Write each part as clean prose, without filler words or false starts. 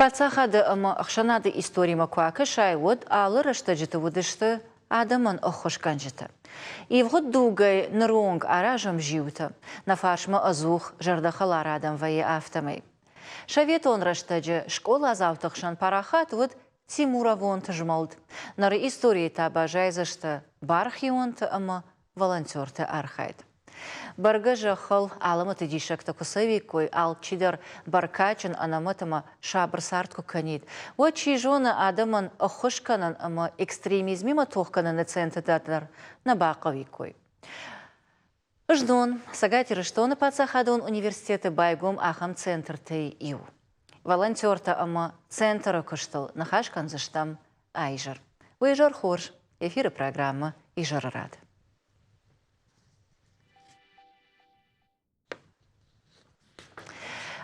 Паддзахады ӕмӕ ӕхсӕнады историмӕ куы акӕсай, уӕд алы рӕстӕджыты уыдысты адӕмӕн ӕххуысгӕнджытӕ. Ивгъуыд дугӕй ныры онг аразӕм зиутӕ, нӕ фарсмӕ ӕдзух зӕрдӕхӕлар адӕм вӕййы, афтӕмӕй. Советон рӕстӕджы скъоладзауты хсӕн парахат уыд Тимуровонты змӕлд. Ныры историйы та баззайдзысты бархионты ӕмӕ волонтерты архайд. Бӕргӕ зӕххыл алӕмӕты диссӕгтӕ куы цӕуиккой, алчидӕр бӕркадджын, ӕнӕмӕт ӕмӕ сабыр цард куы кӕнид, уӕд, чи зоны, адӕмӕн ӕххуыс кӕнын ӕмӕ экстремизмимӕ тох кӕныны центртӕ дӕр нӕ бахъӕуиккой. Знон Цӕгат Ирыстоны паддзахадон университеты байгом ахӕм центртӕй иу. Волонтертӕ ӕмӕ центры куыстыл ныхас кӕндзыстӕм а-изӕр. Уе изӕр хорз! Эфиры программӕ «Изӕры рад».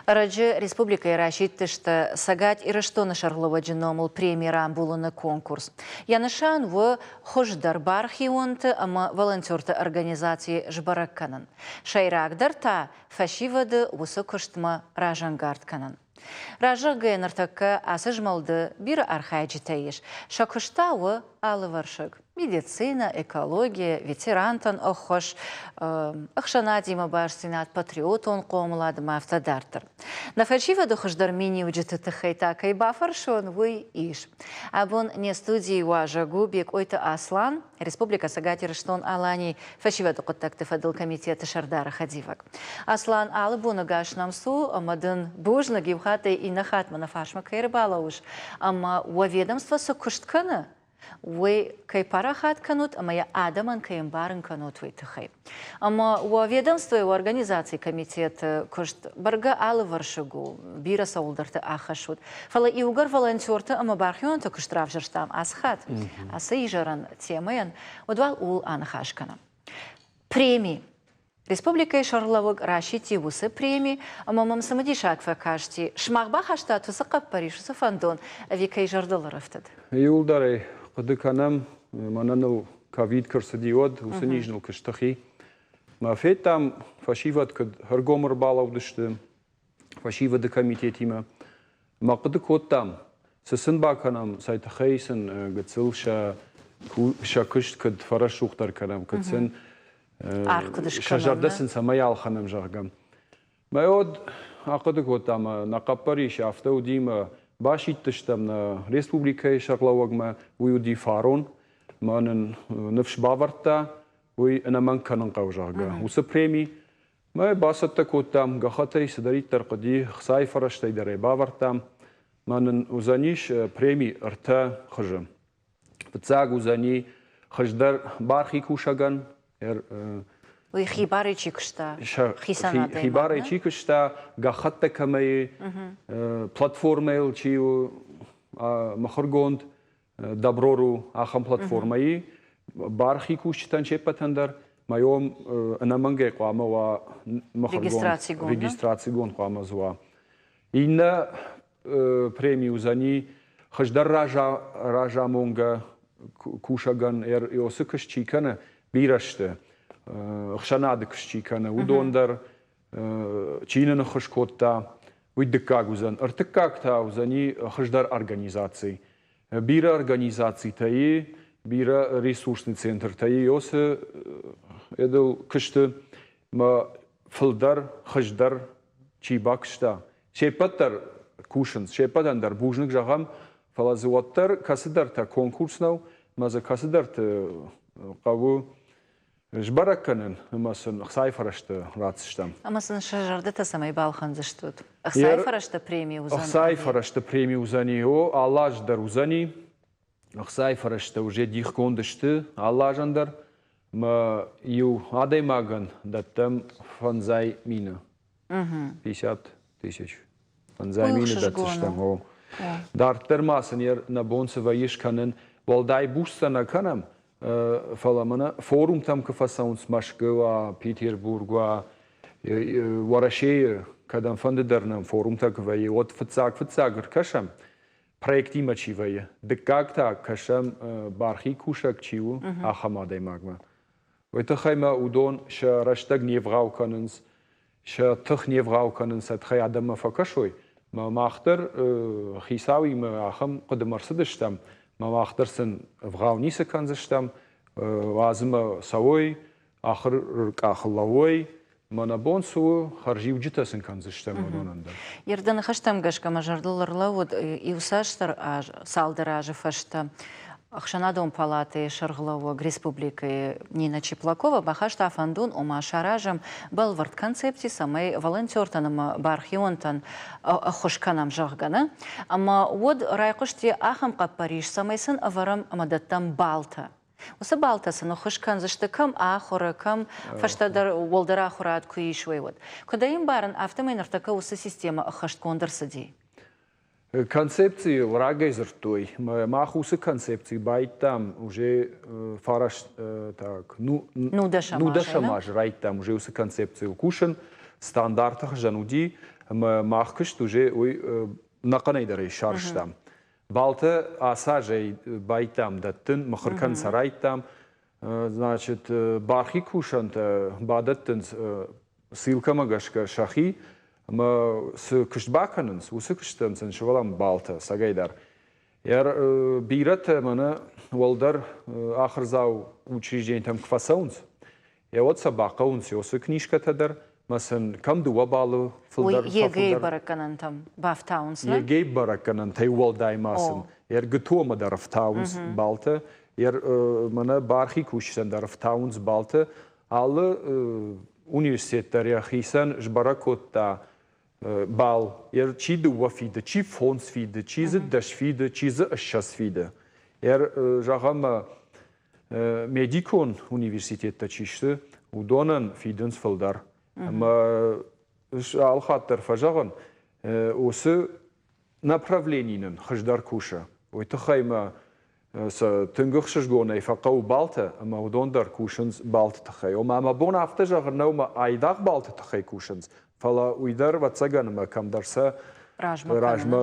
Ӕрӕджы республикӕйы расидтысты Цӕгат Ирыстоны сӕргълӕууӕджы номыл преми рамбулыны конкурс. Йӕ нысан у хуыздӕр бархионты ӕмӕ волонтерты организаци сбӕрӕг кӕнын. Сӕйрагдӕр та фӕсивӕды уыцы куыстмӕ разӕнгард кӕнын. Разӕггӕй ныртӕккӕ ацы змӕлды бирӕ архайджытӕ ис. Сӕ куыст та у алывӕрсыг. Медицинӕ, экологи, ветерантӕн ӕххуыс, ӕхсӕнадимӕ бастдзинад, патриотон хъомылад ӕмӕ афтӕ дарддӕр. Нӕ фӕсивӕды хуыздӕр миниуджыты тыххӕй та кӕй бафӕрсон, уый ис. Абон не студийы уазӕг у Бекъойты Аслан, Республикӕ Цӕгат Ирыстон-Аланийы фӕсивӕды хъуыддӕгты фӕдыл комитеты сӕрдары хӕдивӕг. Аслан, алы боны гас нӕм цу ӕмӕ дын бузныг, иу хаттӕй иннӕ хатмӕ нӕ фарсмӕ кӕй ӕрбалӕууыс ӕмӕ уӕ ведомство цы куыст кӕны, уый кӕй парахат кӕнут ӕмӕ йӕ адӕмӕн кӕй ӕмбарын кӕнут, уый тыххӕй. Ӕмӕ уӕ ведомствойы, уӕ организацийы комитеты куыст бӕргӕ алывӕрсыг у, бирӕ цӕуылдӕрты ӕххӕссут. Фӕлӕ иугӕр волонтерты ӕмӕ бархионты куыст равзӕрстам ацы хатт, ацы изӕрӕн темӕйӕн, уӕд уал ууыл аныхас кӕнӕм. Преми. Республикӕйы сӕргълӕууӕг расидти уыцы преми, ӕмӕ мӕм цымыдисаг фӕкасти, сымах бахастат уыцы хъӕппӕрис, уыцы фӕндон, ӕви кӕй зӕрдыл ӕрӕфтыд? Иууылдӕр ӕй хъуыды кӕнӕм, мӕнӕ ныл ковид куы рцыди, уӕд уыцы низ ныл куы стых и. Мӕ федтам, фӕсивӕд куыд ӕргом ӕрбалӕудысты фӕсивӕды комитетимӕ. Мӕ хъуыды кодтам, цы сын бакӕнӕм, цӕй тыххӕй сын гыццыл сӕ сӕ куыст куыд фӕрӕсугъддӕр кӕнӕм, куыд сын сӕ зӕрдӕ сын цӕмӕй ӕлхӕнӕм, зӕгъгӕ. Мӕ уӕд ахъуыды кодтам, нӕ хъӕппӕрис афтӕ уыди мӕ басидтыстӕм нӕ республикӕйы сӕргълӕууӕгмӕ, уый уыди фарон, мӕ нын ныфс бавӕрдта, уый ӕнӕмӕнг кӕнын хъӕуы, зӕгъгӕ. Уыцы преми Мӕ бацӕттӕ кодтам, гӕххӕттӕй цыдӕриддӕр хъуыди, хцайы фӕрӕзтӕй дӕр ӕй бавӕрдтам. Мӕ нын уыдзӕнис преми ӕртӕ хуызы. Фыццаг уыдзӕни хуыздӕр бархи кусӕгӕн. Уый хибарӕй чи куыста? Хицӕн адӕймаг, Хибарӕй чи куыста, гӕххӕттӕ кӕмӕй, платформӕйыл чи у мыхуыргонд, Доброру ахӕм платформӕйы бархи кусджытӕн се ппӕтӕн дӕр майом ӕнӕмӕнгӕй хъуамӕ уа мыхуыргонд, регистрацигонд хъуамӕ уа. Иннӕ преми уыдзӕни хуыздӕр разамонгӕ кусӕгӕн цы куыст чи кӕны, бирӕ сты, ӕхсӕнады куыст чи кӕны, уыдон дӕр чи нын ӕххуыс кодта, уый дыккаг уыдзӕн. Ӕртыккаг та уыдзӕни хуыздӕр организаци. Бирӕ организацитӕ и, бирӕ ресурсный центртӕ и, оцы эдыл куысты мӕ фылдӕр, хуыздӕр чи бакуыста, се ппӕт дӕр кусынц, се ппӕтӕн дӕр бузныг зӕгъӕм, фӕлӕ дзы уӕддӕр кӕцыдӕртӕ конкурс нӕу, мӕ дзы кӕцыдӕрты хъӕуы сбӕрӕг кӕнын ӕмӕ сын ӕхцайы фӕрӕзтӕ ратдзыстӕм. Ӕмӕ сын сӕ зӕрдӕтӕ цӕмӕй балхӕндзыстут? Ӕхцайы фӕрӕзтӕ преми уыдзӕн? Ӕхцайы фӕрӕзты преми уыдзӕни, о, алы аз дӕр уыдзӕни. Ӕхцайы фӕрӕзтӕ уже дихгонд сты алы азӕн дӕр. Мӕ иу адӕймагӕн дӕттӕм фӕндзай мины. 50 тысяч. Фӕндзай мины дӕтдзыстӕм, о. Дарддӕр ма сын нӕ бон цы вӕййы скӕнын, уӕлдай буц сӕ нӕ кӕнӕм, Фӕлӕ мӕнӕ форумтӕм куы фӕцӕуынц Мӕскуы уа, Петербург уа, Уӕрӕсейы Кӕдӕмфӕнды дӕр нӕм форумтӕ куы вӕййы, уӕд фыццаг-фыццаг ӕркӕсӕм, проектимӕ чи вӕййы. Дыккаг та кӕсӕм, бархи кусӕг чи у, ахӕм адӕймагмӕ. Уый тыххӕй мӕ уыдон сӕ рӕстӕг не вгъау кӕнынц, сӕ тых не вгъау кӕнынц, сӕ тыхӕй адӕммӕ фӕкӕсой. Мӕ мах дӕр хицауимӕ ахӕм хъуыдымӕ ӕрцыдыстӕм, мӕ мах дӕр сын ӕвгъау ницы кӕндзыстӕм, уадзымӕ цӕуой, ахуыр къахыл лӕууой, мӕ нӕ бон цы у, хӕрзиуджытӕ сын кӕндзыстӕм уыдонӕн дӕр. Йе ныхӕстӕм гӕсгӕ мӕ зӕрдыл ӕрлӕууыд иуцасдӕр аз, цалдӕр азы фӕстӕ Ӕхсӕнадон палатӕйы сӕргълӕууӕг республикӕйы Нина Чеплакова бахаста фӕндон, ома саразӕм бӕлвырд концепци, цӕмӕй волонтертӕн ӕмӕ бархионтӕн ӕххуыс кӕнӕм, зӕгъгӕ, нӕ? Ӕмӕ уӕд райхъуысти ахӕм хъӕппӕрис, цӕмӕй сын ӕвӕрӕм ӕмӕ дӕттӕм балтӕ. Уыцы балтӕ сын ӕххуыс кӕндзысты кӕм ахуыры, кӕм фӕстӕдӕр уӕлдӕр ахуырад куы исой, уӕд. Куыд ӕй ӕмбарын, афтӕмӕй ныртӕккӕ уыцы системӕ ӕххӕстгонд ӕрцыди. Концепцийыл рагӕй дзырдтой. Мах уыцы концепци байдтам уже фараст так, ну, нудӕсӕм аз райдтам уже уыцы концепцийыл кусын. Стандарты хызӕн уыди, ӕмӕ мах куыст уже уый нӕхъӕнӕй дӕр ӕй сарӕзтам. Балтӕ ацы азӕй байдтам дӕттын, мыхуыр кӕнын сӕ райдтам. Значит, бархи кусӕнтӕ бадӕттынц ссылкӕмӕ гӕсгӕ сӕхи ӕмӕ цы куыст бакӕнынц, уыцы куыстӕн сын сывӕллӕн балтӕ цӕгӕйдӕр. Бирӕтӕ мӕнӕ уӕлдӕр ахуырдзау учрежденитӕм куы фӕцӕуынц, йӕ уӕд сӕ бахъӕуынц уыцы книжкӕтӕ дӕр, мӕ сын кӕм дыууӕ баллы фылдӕр ЕГЭ-йы бӕрӕггӕнӕнтӕм бафтауынц, нӕ? ЕГЭ-йы бӕрӕггӕнӕнтӕй уӕлдай ма сын РГТО-мӕ дӕр ӕфтауынц балтӕ, мӕнӕ бархи кусджытӕн дӕр ӕфтауынц балтӕ. Алы университет дӕр йӕхицӕн сбӕрӕг кодта бал. Чи дыууӕ фиды, чи фондз фиды, чи дзы дӕс фиды, чи дзы ссӕдз фиды. Зӕгъӕм, медикон университеттӕ чи сты, уыдонӕн фидынц фылдӕр. Ӕмӕ алыхатт дӕр фӕзӕгъын, уыцы направлени нын хуыздӕр кусы. Уый тыххӕй мӕ сӕ тынг ӕхсызгонӕй фӕхъӕуы балтӕ, ӕмӕ уыдон дӕр кусынц балты тыххӕй. Ома мӕ бон афтӕ зӕгъын нӕу, мӕ айдагъ балты тыххӕй кусынц, фӕлӕ уый дӕр, ӕвӕццӕгӕн, ӕмӕ кӕмдӕр сӕ размӕ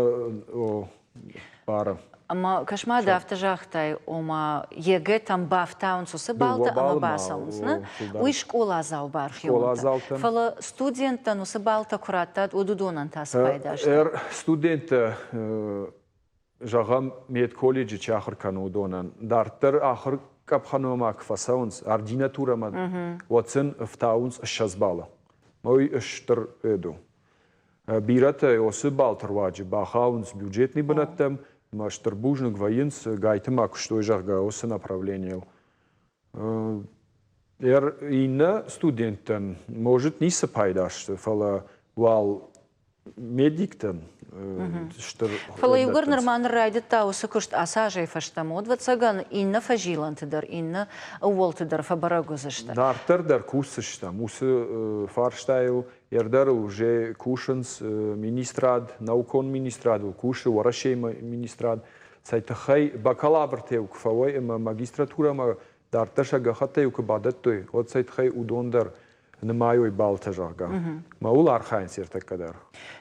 бары. Ӕмӕ кӕс-ма, ды афтӕ загътай, ома ЕГЭ-тӕм бафтауынц уыцы балтӕ ӕмӕ бацӕуынц, нӕ? Уый скъоладзау бархионтӕ. Фӕлӕ студенттӕн уыцы балтӕ куы раттат, уӕд уыдонӕн та цы пайда сты? Студенттӕ зӕгъӕм, медколледжы чи ахуыр кӕны, уыдонӕн дарддӕр ахуыр къӕпхӕнмӕ куы фӕцӕуынц, ординатурӕмӕ, уӕд сын ӕфтауынц 20 баллы. Уый стыр эд у. Бирӕтӕ уыцы баллты руаджы бахауынц бюджетный бынӕттӕм ӕмӕ стыр бузныг вӕййынц, гайты ма куыстой, зӕгъгӕ, уыцы направленийыл. Иннӕ студенттӕн, может, ницы пайда сты, фӕлӕ уал медиктӕн стыр Фӕлӕ иугӕр нырма ныр райдыдта уыцы куыст ацы азӕй фӕстӕмӕ, уӕд, ӕвӕццӕгӕн, иннӕ фӕзилӕнты дӕр, иннӕ ӕууӕлты дӕр фӕбӕрӕг уыдзысты. Дарддӕр дӕр кусдзыстӕм уыцы фарстайыл. Ӕрдӕрыл уже кусынц министрад, наукон министрадыл кусы Уӕрӕсейы министрад. Цӕй тыххӕй бакалавртӕ куы фӕуой ӕмӕ магистратурӕмӕ дарддӕр сӕ гӕххӕттӕ куы бадӕттой, уӕд цӕй тыххӕй уыдон дӕр нымайой балтӕ, зӕгъгӕ. Мӕ ууыл архайынц ӕртӕккӕ дӕр.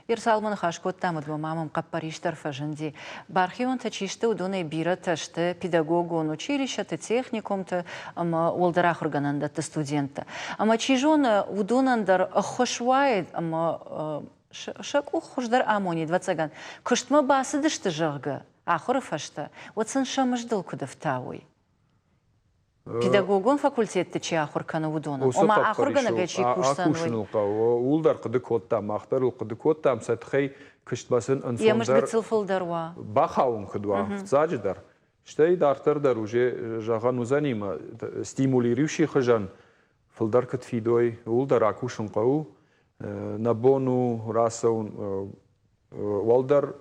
Ерсалмы ныхас кодтам, уӕдмӕ ма мӕм хъӕппӕрис дӕр фӕзынди. Бархионтӕ чи сты, уыдонӕй бирӕтӕ сты педагогон училищӕты, техникумты ӕмӕ уӕлдӕр ахуыргӕнӕндӕтты студенттӕ. Ӕмӕ чи зоны, уыдонӕн дӕр ӕххуыс уаид ӕмӕ сӕ къух хуыздӕр амонид, ӕвӕццӕгӕн, куыстмӕ бацыдысты, зӕгъгӕ, ахуыры фӕстӕ, уӕд сын сӕ мыздыл куыд ӕфтауой. Педагогон факультетты чи ахуыр кӕны, уыдонӕн. Ома ахуыргӕнӕгӕй чи кусдзӕн, уый. Акусыныл хъӕуы. Ууыл дӕр хъуыды кодтам, мах дӕр ыл хъуыды кодтам, сӕ тыхӕй куыстмӕ сын ӕнцондӕр Йӕ мызд гыццыл фылдӕр уа. Бахауын куыд уа, фыццаджыдӕр. Стӕй дарддӕр дӕр уже зӕгъӕн уыдзӕни мӕ стимулирующий хуызӕн фылдӕр куыд фидой, ууыл дӕр акусын хъӕуы. Нӕ бон у рацӕуын уӕлдӕр.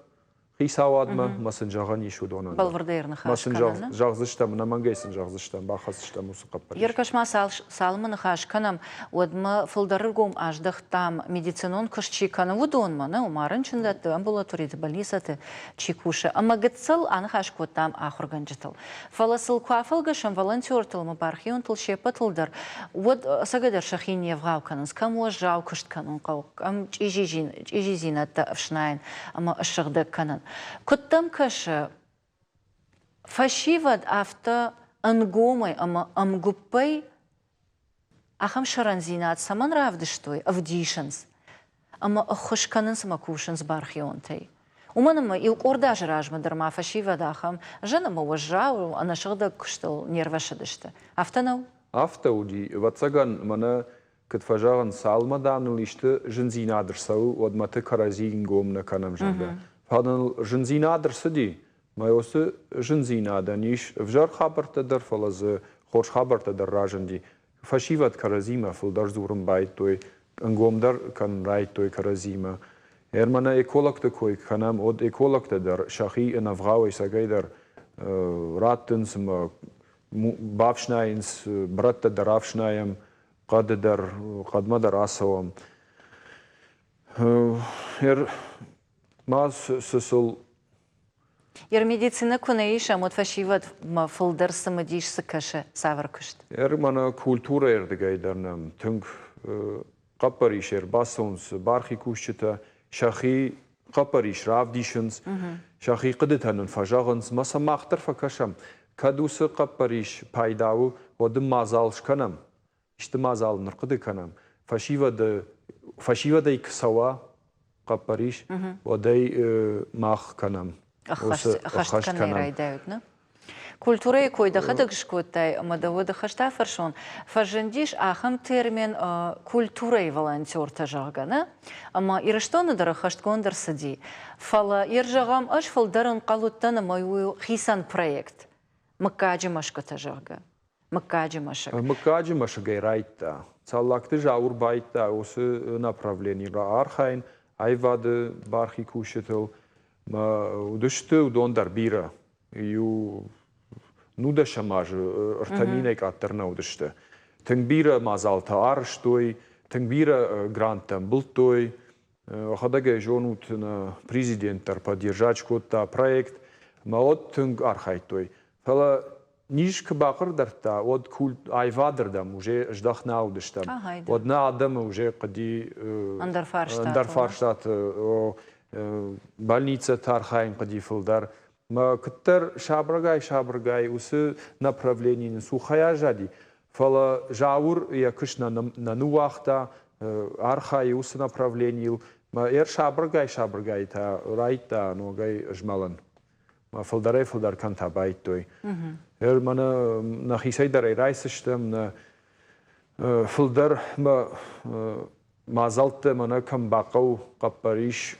Хицауадмӕ мӕ сын зӕгъӕн ис уыдонӕн. Бӕлвырдӕй ӕрныхас Мӕ сын зӕгъдзыстӕм, ӕнӕмӕнгӕй сын зӕгъдзыстӕм, бахӕсдзыстӕм уыцы хъӕппӕрис. Еркӕс ма цалынмӕ ныхас кӕнӕм, уӕдмӕ фылдӕр ӕргом аздӕхтам, медицинон куыст чи кӕны, уыдонмӕ, нӕ, ома рынчындӕтты, амбулаториты, больницӕты чи кусы. Ӕмӕ гыццыл аныхас кодтам ахуыргӕнджытыл. Фӕлӕ сыл куы афӕлгӕсӕм волонтертыл ӕмӕ бархионтыл се ппӕтыл дӕр, уӕд ӕцӕгӕйдӕр сӕхи не вгъау кӕнынц, кӕм уӕззау куыст кӕнын хъӕуы, кӕм чъизидзинӕдтӕ ӕфснайын ӕмӕ ссыгъдӕг кӕнын. Куыд дӕм кӕсы, фӕсивӕд афтӕ ӕнгомӕй ӕмӕ ӕмгуыппӕй ахӕм сӕрӕндзинад цӕмӕн равдыстой, ӕвдисынц ӕмӕ ӕххуыс кӕнынц ӕмӕ кусынц бархионтӕй? Уымӕн ӕмӕ иу къорд азы размӕ дӕр ма фӕсивӕд ахӕм зын ӕмӕ уӕззау, ӕнӕсыгъдӕг куыстыл не рвӕсыдысты. Афтӕ нӕу? Афтӕ уыди. Ӕвӕццӕгӕн, мӕнӕ куыд фӕзӕгъынц, цалынмӕ дам ныл исты зындзинад ӕрцӕуы, уӕдмӕты кӕрӕдзи нгом нӕ кӕнӕм, зӕгъгӕ. Фӕлӕ ныл зындзинад ӕрцыди, мӕ уыцы зындзинадӕн ис ӕвзӕр хабӕрттӕ дӕр, фӕлӕ дзы хорз хабӕрттӕ дӕр разынди. Фӕсивӕд кӕрӕдзимӕ фылдӕр дзурын байдыдтой, ӕнгомдӕр кӕнын райдыдтой кӕрӕдзимӕ. Ӕрмӕнӕ экологты кой кӕнӕм, уӕд экологтӕ дӕр сӕхи ӕнӕвгъауӕй цӕгӕйдӕр раттынц ӕмӕ бафснайынц, брӕттӕ дӕр ӕфснайӕм, хъӕды дӕр, хъӕдмӕ дӕр ацӕуӕм. Ма цы сыл Ер медицинӕ куы нӕ исӕм, уӕд фӕсивӕдмӕ фылдӕр цымыдис цы кӕсы, цавӕр куыст? Ер мӕнӕ культурӕйы ӕрдыгӕй дӕр нӕм тынг хъӕппӕрис ӕрбацӕуынц бархи кусджытӕ, сӕхи хъӕппӕрис равдисынц, сӕхи хъуыдытӕ нын фӕзӕгъынц, мӕ сӕ мах дӕр фӕкӕсӕм. Кӕд уыцы хъӕппӕрис пайда у, уӕд ын мадзал скӕнӕм, исты мадзал нырхъуыды кӕнӕм, фӕсивӕды, фӕсивӕдӕй куы цӕуа хъӕппӕрис, уӕд ӕй мах кӕнӕм. Ӕххӕст кӕнын райдайут, нӕ? Культурӕйы кой дӕхӕдӕг скодтай ӕмӕ дӕ уӕд ӕххӕст афӕрсон, фӕзындис ахӕм термин культурӕйы волонтертӕ, зӕгъгӕ, нӕ? Ӕмӕ Ирыстоны дӕр ӕххӕстгонд ӕрцыди. Фӕлӕ, йе зӕгъӕм, ӕз фылдӕр ӕнхъӕл уыдтӕн ӕмӕ уый у хицӕн проект, мыггаджы мӕсгуытӕ, зӕгъгӕ. Мыггаджы мӕсыг. Мыггаджы мӕсыгӕй райдта. Цӕллагты Зауыр байдта уыцы направленийы архайын, аивады бархи кусджытыл. Уыдысты уыдон дӕр бирӕ. Иу нудӕсӕм азы ӕртӕ минӕй къаддӕр нӕ уыдысты. Тынг бирӕ мадзалтӕ арӕзтой, тынг бирӕ гранттӕ ӕмбылдтой. Уӕхӕдӕг ӕй зонут, нӕ президент дӕр поддержать кодта проект, ӕмӕ уӕд тынг архайдтой. Фӕлӕ низ куы бахъырдардта, уӕд культ аивадырдӕм уже здӕхт нӕ уыдыстӕм. Уӕд нӕ адӕмы уже хъуыди ӕндӕр фарстаты, больницӕты архайын хъуыди фылдӕр. Мӕ куыддӕр сабыргай-сабыргай уыцы направлени нын цухӕй аззади, фӕлӕ Зауыр йӕ куыст нӕ ныууагъта, архайы уыцы направленийыл. Мӕ ӕрсабыргай-сабыргай та райдта ногӕй змӕлын. Мӕ фылдӕрӕй-фылдӕр кӕнтӕ байдтой. Мӕнӕ нӕхицӕй дӕр ӕй райсдзыстӕм, нӕ фылдӕр мӕ мадзӕлттӕ мӕнӕ кӕм бахъӕуы хъӕппӕрис,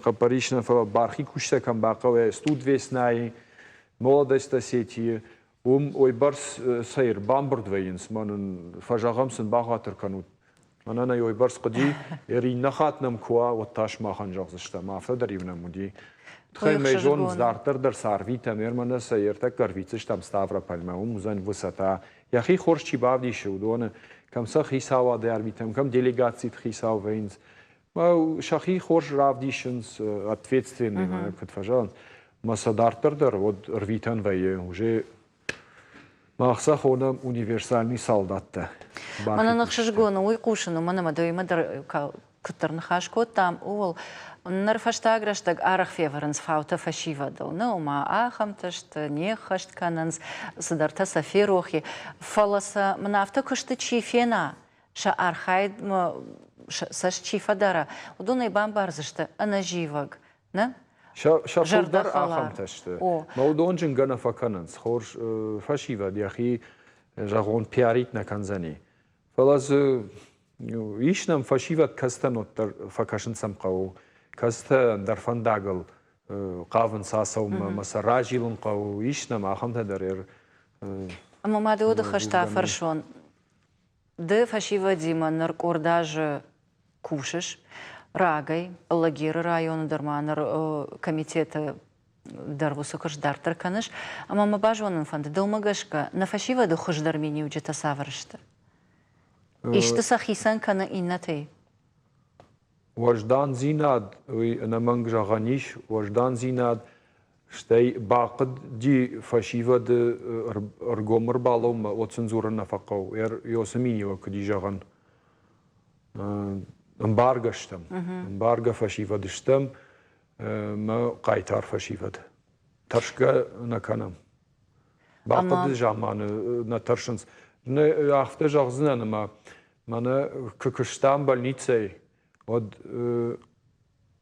хъӕппӕрис нӕ, фӕлӕ бархи кусджытӕ кӕм бахъӕуы, студвеснайы, Молодость Осетии, уым уыйбӕрц цӕй ӕрбамбырд вӕййынц, мӕ нын фӕзӕгъӕм сын бахатыр кӕнут. Мӕнӕн ӕй уыйбӕрц хъуыди, иннӕ хатт нӕм куы уа, уӕд та сымахӕн зӕгъдзыстӕм, афтӕ дӕр-иу нӕм уыди. Тыххӕй мӕ зонынц, дарддӕр дӕр цы арвитӕм, ӕрмӕнӕ сӕ ӕртӕккӕ ӕрвитдзыстӕм Ставропольмӕ, уым уыдзӕн высота. Йӕхи хорз чи бавдисы, уыдоны, кӕм сӕ хицауады ӕрвитӕм, кӕм делегациты хицау вӕййынц, сӕхи хорз равдисынц, ответственный, куыд фӕзӕгъынц. Мӕ сӕ дарддӕр дӕр уӕд ӕрвитӕн вӕййы, уже мах сӕ хонӕм универсальный солдаттӕ. Мӕнӕн ӕхсызгон у уый хъусын, уымӕн ӕмӕ дӕуимӕ дӕр куыддӕр ныхас кодтам, ууыл. Ныр фӕстаг рӕстӕг арӕх февӕрынц фаутӕ фӕсивӕдыл. Нӕ, ома ахӕмтӕ сты, не ххӕст кӕнынц, цыдӕртӕ сӕ ферох и. Фӕлӕ сӕ мын афтӕ куысты чи фена, сӕ архайдмӕ цӕст чи фӕдара, уыдон ӕй бамбардзысты ӕнӕзивӕг, нӕ? Сӕ фылдӕр ахӕмтӕ сты. Мӕ уыдон зынгӕ нӕ фӕкӕнынц. Хорз фӕсивӕд йӕхи, зӕгъон, пиарит нӕ кӕндзӕни. Фӕлӕ дзы ис нӕм фӕсивӕд, кӕцытӕн уӕддӕр фӕкӕсын сӕм хъӕуы, кӕцытӕ ӕндӕр фӕндагыл хъавынц ацӕуынмӕ ӕмӕ сӕ разилын хъӕуы. Ис нӕм ахӕмтӕ дӕр. Ӕмӕ ма дӕ уды хӕстӕ фӕрсон. Ды фӕсивӕдимӕ ныр къорд азы кусыс. рагӕй, Алагиры районы дӕр ма ныр комитеты дӕр уыцы куыст дарддӕр кӕныс. Ӕмӕ мӕ базонын фӕнды, дӕумӕ гӕсгӕ, нӕ фӕсивӕды хуыздӕр миниуджытӕ цавӕр сты? Исты сӕ хицӕн кӕны иннӕтӕй? Уӕздандзинад, уый ӕнӕмӕнг зӕгъӕн ис, уӕздандзинад, стӕй бахъуыди фӕсивӕды ӕргом ӕрбалӕумӕ, уӕд сын дзурын нӕ фӕхъӕуы. Ёсы миниуӕг куыд и зӕгъӕн? Ӕмбаргӕ стӕм, ӕмбаргӕ фӕсивӕд стӕм, мӕ хъайтар фӕсивӕд. Тӕрсгӕ нӕ кӕнӕм. Бахъуыды заманы нӕ тӕрсынц. Афтӕ зӕгъдзынӕн, ӕмӕ мӕнӕ куы куыстам больницӕйы, уӕд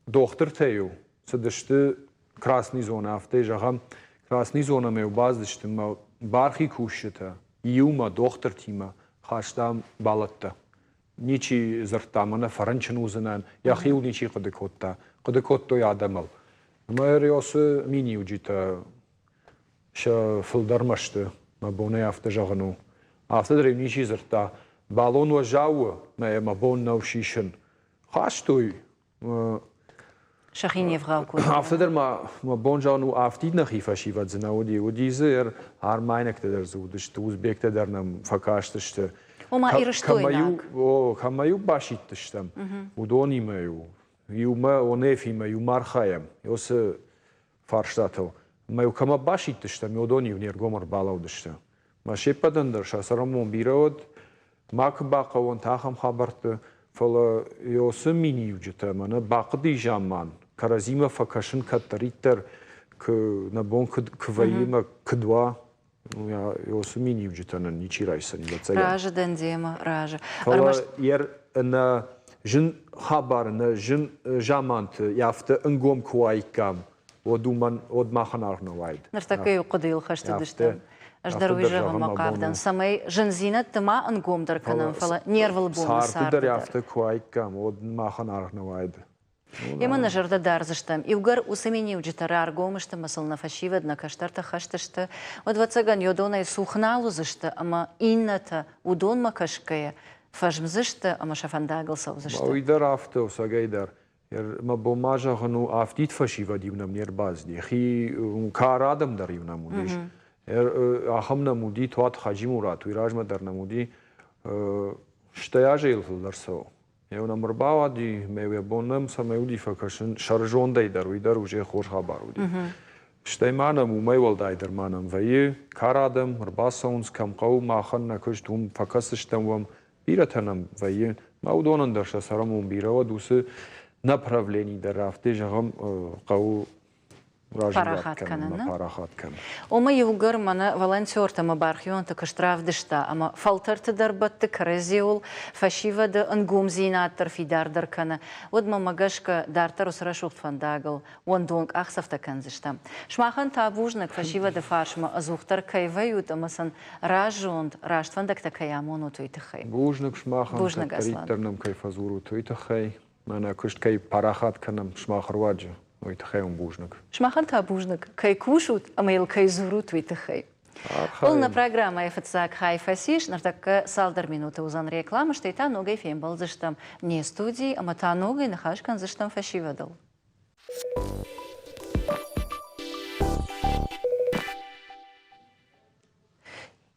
дохтыртӕ-иу цыдысты Красный зонӕ, афтӕ зӕгъӕм, Красный зонӕмӕ-иу бацыдысты мӕ бархи кусджытӕ иумӕ дохтыртимӕ хастам бӕлӕттӕ. Ничи дзырдта, мӕнӕ фӕрынчын уыдзынӕн, йӕхиуыл ничи хъуыды кодта. Хъуыды кодтой адӕмыл. Ӕмӕ Риосы миниуджытӕ сӕ фылдӕрмӕ сты, мӕ бонӕй афтӕ зӕгъын у. Афтӕ дӕр-иу ничи дзырдта, балон уӕззау у, мӕ йӕ мӕ бон нӕу сисын. Хастой. Сӕхи не вгъау кодтой. Афтӕ дӕр ма мӕ бон зӕгъын у, афтид нӕхи фӕсивӕд дзы нӕ уыди. Уыди дзы армайнӕгтӕ дӕр дзы уыдысты, узбектӕ дӕр нӕм фӕкастысты. Ома ирыстойнаг. Кӕмӕ-иу басидтыстӕм, уыдонимӕ-иу иумӕ ОНФ-имӕ иумӕ архайӕм. Уыцы фарстатыл. Ӕмӕ-иу кӕмӕ басидтыстӕм, уыдон-иу не ргом ӕрбалӕудысты. Мӕ се ппӕтӕн дӕр сӕ цӕрӕнбон бирӕ уыд, макуы бахъӕуӕнт ахӕм хабӕртты, фӕлӕ уыцы миниуджытӕ мӕнӕ бахъуыди заман, кӕрӕдзимӕ фӕкӕсын кӕддӕриддӕр нӕ бон куыд куы вӕййы мӕ куыд уа, уыцы миниуджытӕ нын ничи райсдзӕни, ӕвӕццӕгӕн. Разы дӕн демӕ, разы. Фӕлӕ нӕ зын хабары, нӕ зын заманты афтӕ ӕнгом куы уаиккам, уӕд уымӕн, уӕд махӕн аргъ нӕ уаид. Ныртӕккӕ иу хъуыдыйыл хӕст уыдыстӕм. Ӕз дӕр уый зӕгъынмӕ хъавдӕн, цӕмӕй зындзинӕдты ма ӕнгомдӕр кӕнӕм, фӕлӕ не рвылбоны царды дӕр афтӕ куы уаиккам, уӕд махӕн аргъ нӕ уаид. Емӕ нӕ зӕрдӕ дардзыстӕм, иугӕр уыцы миниуджытӕ раргом сты ӕмӕ сыл нӕ фӕсивӕд, нӕ кӕстӕртӕ хӕст сты, уӕд, ӕвӕццӕгӕн, йодонӕй цух нал уыдзысты ӕмӕ иннӕтӕ, уыдонмӕ кӕсгӕйӕ, фӕзмдзысты ӕмӕ сӕ фӕндагыл цӕудзысты. Уый дӕр афтӕ у, цӕгӕй дӕр. Мӕ бон ма зӕгъын у, афтид фӕсивӕд-иу нӕм не рбацыди. Хи кары адӕм дӕр-иу нӕм уыдис. Ахӕм нӕм уыди Туаты Хаджимурат, уый размӕ дӕр нӕм уыди. Стӕй азӕй йыл фылдӕр цӕуы. Еу нӕм ӕрбауади, мӕ уӕ бон нӕм цӕмӕй уыди фӕкӕсын, сӕрзондӕй дӕр, уый дӕр уже хорз хабар уыди. Стӕй ма нӕм уымӕй уӕлдай дӕр ма нӕм вӕййы кар адӕм, ӕрбацӕуынц, кӕм хъӕуы махӕн нӕ куыст, уым фӕкӕсдзыстӕм уӕм, бирӕтӕ нӕм вӕййы. Мӕ уыдонӕн дӕр сӕ цӕрӕнбон бирӕ уӕд, уыцы направлени дӕр афтӕ зӕгъӕм хъӕуы парахат кӕнын. Парахат кӕнын. Ома иугӕр мӕнӕ волонтертӕ ӕмӕ бархионты куыст равдыста ӕмӕ фӕлтӕрты дӕр бӕтты кӕрӕдзиуыл, фӕсивӕды ӕнгомдзинад дӕр фидардӕр кӕны, уӕд мӕмӕ гӕсгӕ дарддӕр уыцы рӕсугъд фӕндагыл уӕндон къахдзӕфтӕ кӕндзыстӕм. Сымахӕн та бузныг, фӕсивӕды фарсмӕ ӕдзухдӕр кӕй вӕййут ӕмӕ сын раззонд, раст фӕндӕгтӕ кӕй амонут, уый тыххӕй. Бузныг сымахӕн, кӕддӕриддӕр нӕм кӕй фӕдзурут, уый тыххӕй. Мӕнӕ куыст кӕй парахат кӕнӕм сымах руаджы, уый тыххӕй уын бузныг. Сымахӕн та бузныг, кӕй кусут ӕмӕ йыл кӕй дзурут, уый тыххӕй. Ол нӕ программӕйы фыццаг хай фӕцис, ныртӕккӕ цалдӕр минуты уыдзӕн рекламӕ, стӕй та ногӕй фембӕлдзыстӕм не студийы ӕмӕ та ногӕй ныхас кӕндзыстӕм фӕсивӕдыл.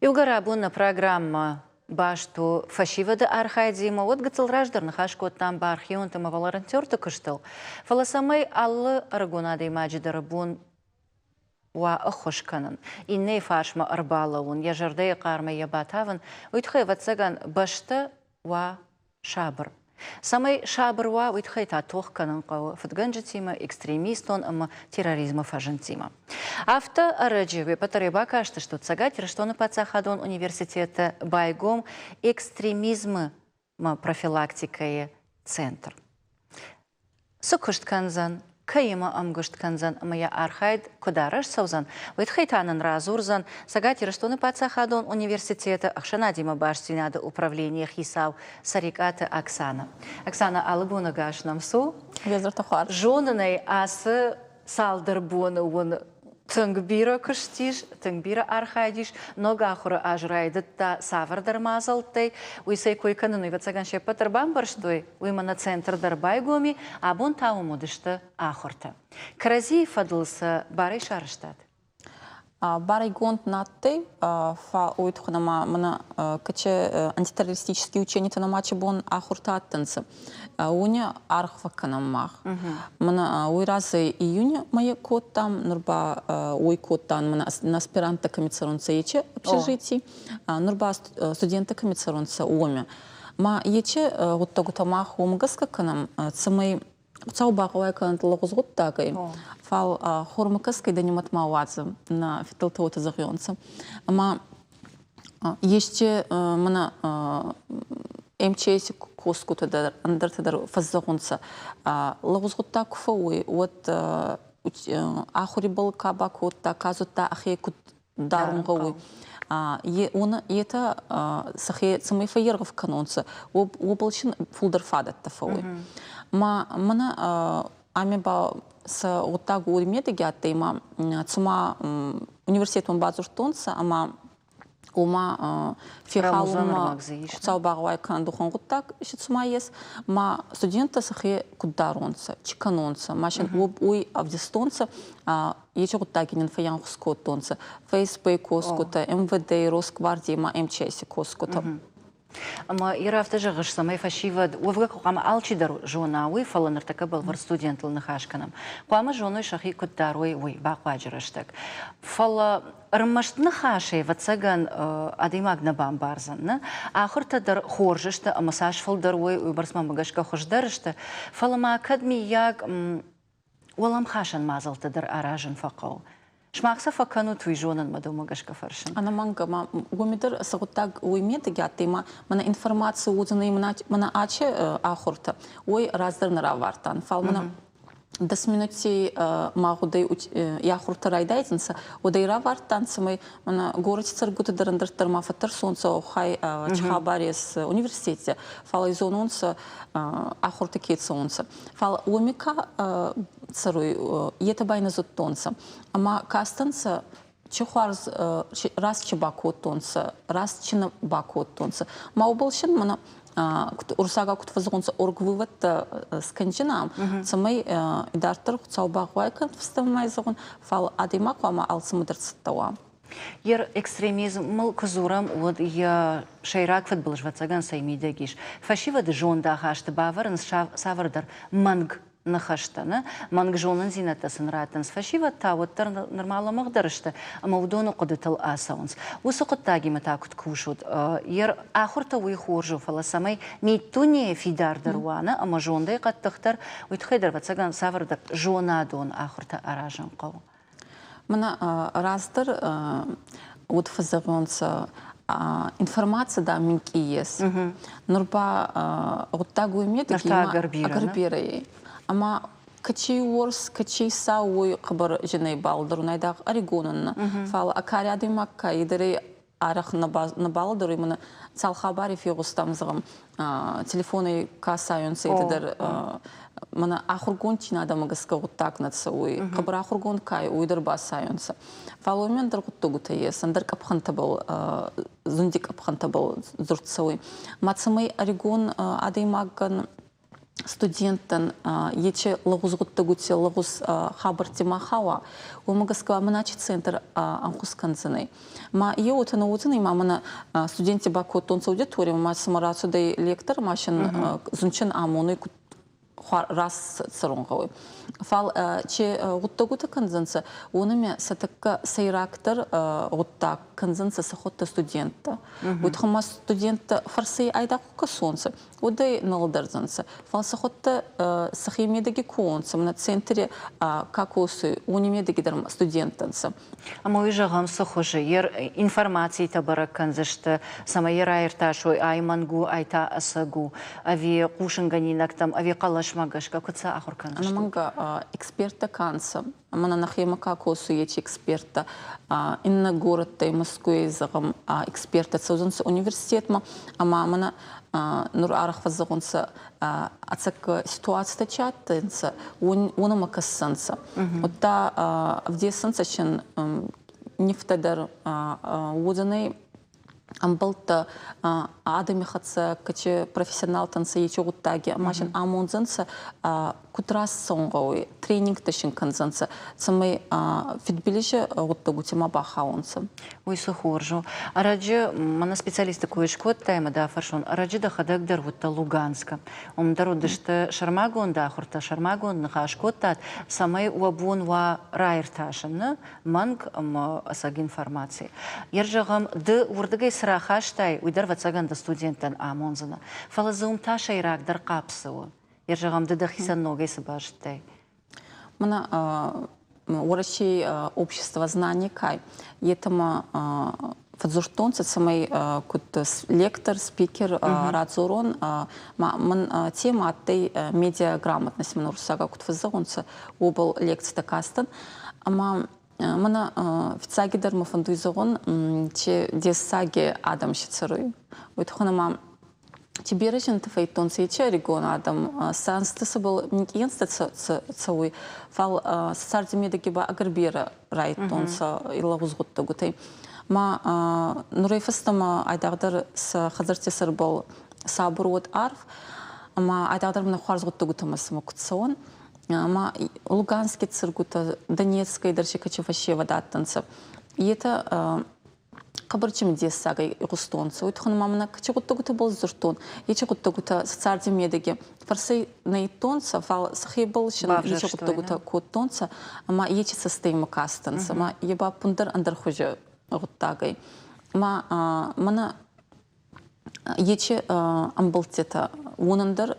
Иугӕр абон нӕ программӕ баст у фӕсивӕды архайдимӕ, уӕд гыццыл раздӕр ныхас кодтам бархионты ӕмӕ волонтерты куыстыл. Фӕлӕ цӕмӕй алы ӕрыгон адӕймаджы дӕр бон уа ӕххуыс кӕнын, иннӕйы фарсмӕ ӕрбалӕууын, йӕ зӕрдӕйы хъармӕй йӕ батавын, уый тыххӕй, ӕвӕццӕгӕн, бӕстӕ уа сабыр. Цӕмӕй сабыр уа, уый тыххӕй та тох кӕнын хъӕуы фыдгӕнджытимӕ, экстремистон ӕмӕ терроризмы фӕзындтимӕ. Афтӕ ӕрӕджы уе ппӕт дӕр бакастыстут, Цӕгат Ирыстоны паддзахадон университеты байгом экстремизмы профилактикӕйы центр. Цы куыст кӕндзӕн, кӕимӕ ӕмгуыст кӕндзӕн ӕмӕ йӕ архайд куыд арӕзт цӕудзӕн, уый тыххӕй та нын радзурдзӕн Цӕгат Ирыстоны паддзахадон университеты ӕхсӕнадимӕ бастдзинады управленийы хицау Цӕрикъаты Оксанӕ. Оксанӕ, алы бон ӕгас нӕм цу. Безырты хуарз. Зонын ӕй, ацы цалдӕр боны уын Тынг бирӕ куыст ис, тынг бирӕ архайд ис. Ног ахуыры аз райдыдта цавӕрдӕр мадзӕлттӕй. Уый сӕ кой кӕнын, ӕвӕццӕгӕн, се ппӕт дӕр бамбӕрстой. Уый мӕнӕ центр дӕр байгом и, абон та уым уыдысты ахуыртӕ. Кӕрӕдзийы фӕдыл сӕ барӕй сарӕзтат? Барайгонд на адтӕй, фал уой туххӕн ӕма мӕнӕ кӕче антитеррористические ученитӕ нӕма бон ахуртӕ адтӕнцӕ, уони аргъ фӕккӕнӕн мах. Мӕнӕ уой разӕй июни мӕйи кодтам, нур ба уой кодтан мӕнӕ нӕ аспиранттӕ кӕми цӕрунцӕ, ечи общежитий, нур ба студенттӕ кӕми цӕрунцӕ, уоми. Ма ечи гъуддӕгутӕ мах уомӕ гӕсгӕ кӕнӕм, цӕмӕй Хуцау багъӕуай кӕнӕд лӕгъуз гъуддагӕй, фал хормӕ кӕсгӕй дӕ нимӕт ма уадзӕ, нӕ фидтӕлтӕ уотӕ зӕгъионцӕ. Ӕма есте мӕнӕ МЧС-и косгутӕ дӕр, ӕндӕртӕ дӕр фӕззӕгъунцӕ, лӕгъуз гъуддаг ку фӕууй, уӕд ахурибӕл ка бакодта, ка зудта ӕхе куд дарун гъӕуй. Етӕ сӕхе цӕмӕй фӕййергъӕв кӕнонцӕ, уобӕл син фулдӕр фадӕттӕ фӕууй. Ма мӕнӕ ами ба сӕ гъуддаг уой медӕги адтӕй ма цума университетмӕ бадзурдтонцӕ ӕма уома фехалунмӕ Хуцау багъӕуай кӕнӕд уӕхӕн гъуддаг си цума ес, ма студенттӕ сӕхе куд даронцӕ, чи кӕнонцӕ, ма син уой ӕвдистонцӕ ечи гъуддаги нин фӕййанхус кодтонцӕ ФСБ косгутӕ, МВД, Росгвардия ма МЧС-и косгутӕ. Ӕмӕ Ира афтӕ зӕгъыс, цӕмӕй фӕсивӕд уӕвгӕ хъуамӕ алчидӕр зона уый, фӕлӕ ныртӕккӕ бӕлвырд студентыл ныхас кӕнӕм. Хъуамӕ зоной сӕхи куыд дарой, уый бахъуаджы рӕстӕг. Фӕлӕ ӕрмӕст ныхасӕй, ӕвӕццӕгӕн, адӕймаг нӕ бамбардзӕн. Нӕ? Ахуыртӕ дӕр хорз сты ӕмӕ цас фылдӕр уой, уыйбӕрц мӕм гӕсгӕ хуыздӕр сты. Фӕлӕ ма кӕд миййаг уӕлӕмхасӕн мадзӕлттӕ дӕр аразын фӕхъӕуы. Сымах сӕ фӕкӕнут, уый зонын мӕ дӕумӕ гӕсгӕ фӕрсын. Ӕнӕмӕнгӕ ма уоми дӕр цы гъуддаг уой медӕги адтӕй ма мӕнӕ информаци уодзӕнӕй мӕнӕ ачи ахуртӕ, уой раздӕр нӕ равардтан. Фал мӕнӕ дӕс минути ма гъудӕй ахуртӕ райдайдзӕнцӕ, уӕд ӕй равардтан, цӕмӕй мӕнӕ горӕти цӕргутӕ дӕр ӕндӕрддӕр ма фӕттӕрсонцӕ, оххай чи хабар ес университете, фал ӕй зонунцӕ ахуртӕ ке цӕунцӕ. Фал уоми ка цӕруй, етӕ ба нӕ зудтонцӕ. Ӕма кастӕнцӕ, чи хуарз раст чи бакодтонцӕ, раст чи нӕ бакодтонцӕ. Ма уобӕл син мӕнӕ уруссагау куд фӕззӕгъунцӕ, оргвыводтӕ скӕнджинам, цӕмӕй идарддӕр Хуцау багъӕуай кӕнӕд фӕстӕмӕ зӕгъун, фал адӕймаг хъуамӕ алцӕмӕ дӕр цӕттӕ уа. Йе экстремизмыл куы дзурӕм, уӕд йӕ сӕйраг фыдбылыз, ӕвӕццӕгӕн, цӕй мидӕг ис. Фӕсивӕды зондахасты бавӕрынц цавӕрдӕр мӕнг ныхӕстӕ, нӕ? Мӕнг зонындзинӕдтӕ сын раттынц. Фӕсивӕд та уӕддӕр нырма лӕмӕгъдӕр сты ӕмӕ уыдоны хъуыдытыл ацӕуынц. Уыцы хъуыддагимӕ та куыд кусут? Йе ахуыртӕ уый хорз у, фӕлӕ цӕмӕй миддунейы фидардӕр уа, нӕ, ӕмӕ зондӕй хъӕддыхдӕр, уый тыххӕй дӕр, ӕвӕццӕгӕн, цавӕрдӕр зонадон ахуыртӕ аразын хъӕуы. Мӕнӕ раздӕр уыд фӕзӕгъонцӕ информаци да минкъий ес. Нур ба гъуддаг уой медӕги ӕгӕр берӕ ӕй. Ӕма кӕци уорс, кӕци сау уой хъӕбӕр зинӕй балӕдӕрун айдагъ ӕригонӕн нӕ, фал ӕ кари адӕймаг ка идӕрӕй арӕх нӕ балӕдӕруй, мӕнӕ цал хабари фегъустам, зӕгъӕм, телефонӕй ка сайунцӕ, етӕ дӕр мӕнӕ ахургонддзийнадӕмӕ гӕсгӕ гъуддаг нӕ цӕуй. Хъӕбӕр ахургонд ка ӕй, уой дӕр басайунцӕ. Фал уоми ӕндӕр гъуддӕгутӕ ес, ӕндӕр къӕпхӕнтӕбӕл, зунди къӕпхӕнтӕбӕл дзурд цӕуй. Ма цӕмӕй ӕригон адӕймагӕн студенттӕн ечи лӕгъуз гъуддӕгути, лӕгъуз хабӕртти ма хауа, уомӕ гӕсгӕ мӕнӕ центр ӕнхус кӕндзӕнӕй. Ма е уотӕ нӕ уодзӕнӕй, ма мӕнӕ студентти бакодтонцӕ аудиторимӕ, ма цума рацудӕй лектор, ма син зундджин амонуй, куд раст цӕрун гъӕуй. Фал чи гъуддӕгутӕ кӕндзӕнцӕ, уонӕмӕ сӕ тӕккӕ сӕйрагдӕр гъуддаг кӕндзӕнцӕ сӕхуӕдтӕ студенттӕ. Уой туххӕй ма студенттӕ фӕрцӕй айдагъ ку кӕсонцӕ, уӕд ӕй нӕ лӕдӕрдзӕнцӕ. Фал сӕхуӕдтӕ сӕхе медӕги ку уонцӕ, мӕнӕ центри ка косуй, уони медӕги дӕр студенттӕ нцӕ. Ӕмӕ уый зӕгъӕм, цы хуызы? Йе информацитӕ бӕрӕг кӕндзысты, цӕмӕй йӕ раиртасой, ай мӕнг у, ай та ӕцӕг у, ӕви хъусынгӕнинӕгтӕм, ӕви хъӕлӕсмӕ гӕсгӕ куыд сӕ ахуыр кӕндзысты? Ӕнӕмӕнгӕ эксперттӕ ка нцӕ, мӕнӕ нӕхемӕ ка косуй, еци эксперттӕ, иннӕ горӕттӕй, Мӕскуйӕй, зӕгъӕм, эксперттӕ цӕудзӕнцӕ университетмӕ, ӕма мӕнӕ. Нур арӕх фӕззӕгъунцӕ, ӕцӕг ситуацитӕ чи адтӕнцӕ, уонӕмӕ кӕссӕнцӕ. Удта ӕвдесӕнцӕ син нифтӕ дӕр уодзӕнӕй ӕмбӕлттӕ адӕми хӕццӕ кӕчи профессионалтӕн сӕ ечи гъуддаги ӕма син амондзӕнцӕ, куд раст цӕун гъӕуй, тренингтӕ син кӕндзӕнцӕ, цӕмӕй фидбилизи гъуддӕгути ма бахауонцӕ. Уый цы хорз у. Ӕрӕджы мӕнӕ специалисты кой скодтай ӕмӕ дӕ афӕрсон, ӕрӕджы дӕхӕдӕг дӕр уыдтӕ Луганскы. Уым дӕр уыдысты сӕрмагонд ахуыртӕ, сӕрмагонд ныхас кодтат, цӕмӕй уӕ бон уа раиртасын нӕ мӕнг ӕмӕ ӕцӕг информаци. Йер зӕгъӕм, ды уырдыгӕй цы рахастай, уый дӕр ӕвӕццӕгӕн дӕ студенттӕн амондзынӕ. Фӕлӕ дзы уым та сӕйрагдӕр хъапп цы у? Йер зӕгъӕм, ды дӕхицӕн ногӕй цы базыдтай? Мӕнӕ Уӕрӕсей общество знание кай, етӕмӕ фӕдздзурдтонцӕ, цӕмӕй куд лектор, спикер радзорон, ма мӕн тема адтӕй медиаграмотность, мӕн уруссагау куд фӕззӕгъунцӕ, уобӕл лекцитӕ кастӕн. Ӕма мӕнӕ фиццагидӕр мӕ фӕндуй зӕгъун, чи дессаги адӕм си цӕруй. Уой туххӕн ӕма Чи берӕ зинтӕ фӕййидтонцӕ, ечи ӕригон адӕм, сӕ ӕнзтӕ сӕбӕл минкъий ӕнзтӕ цӕуй, фал сӕ царди медӕги ба ӕгӕр берӕ райдтонцӕ и лӕгъуз гъуддӕгутӕй. Ма нурӕй фӕстӕмӕ айдагъдӕр сӕ хӕдзӕртти сӕрбӕл сабур уод арф, ӕма айдагъдӕр мӕнӕ хуарз гъуддӕгутӕмӕ сӕмӕ куд цӕуӕн. Ӕма Лугански цӕргутӕ, Донецкӕй дӕр си кӕчи фӕсевӕд адтӕнцӕ. Етӕ хъӕбӕр цимидессагӕй игъустонцӕ. Уой туххӕн ма мӕнӕ чи гъуддӕгутӕбӕл дзурдтон, ечи гъуддӕгутӕ сӕ царди медӕги фӕрсӕй нӕ идтонцӕ, фал сӕхебӕл син ечи гъуддӕгутӕ кодтонцӕ ӕма ечи цӕстӕй кастӕнцӕ, ӕма е ба ӕппундӕр ӕндӕр хузи гъуддагӕй. Ӕма мӕнӕ ечи ӕмбӕлттетӕ уонӕн дӕр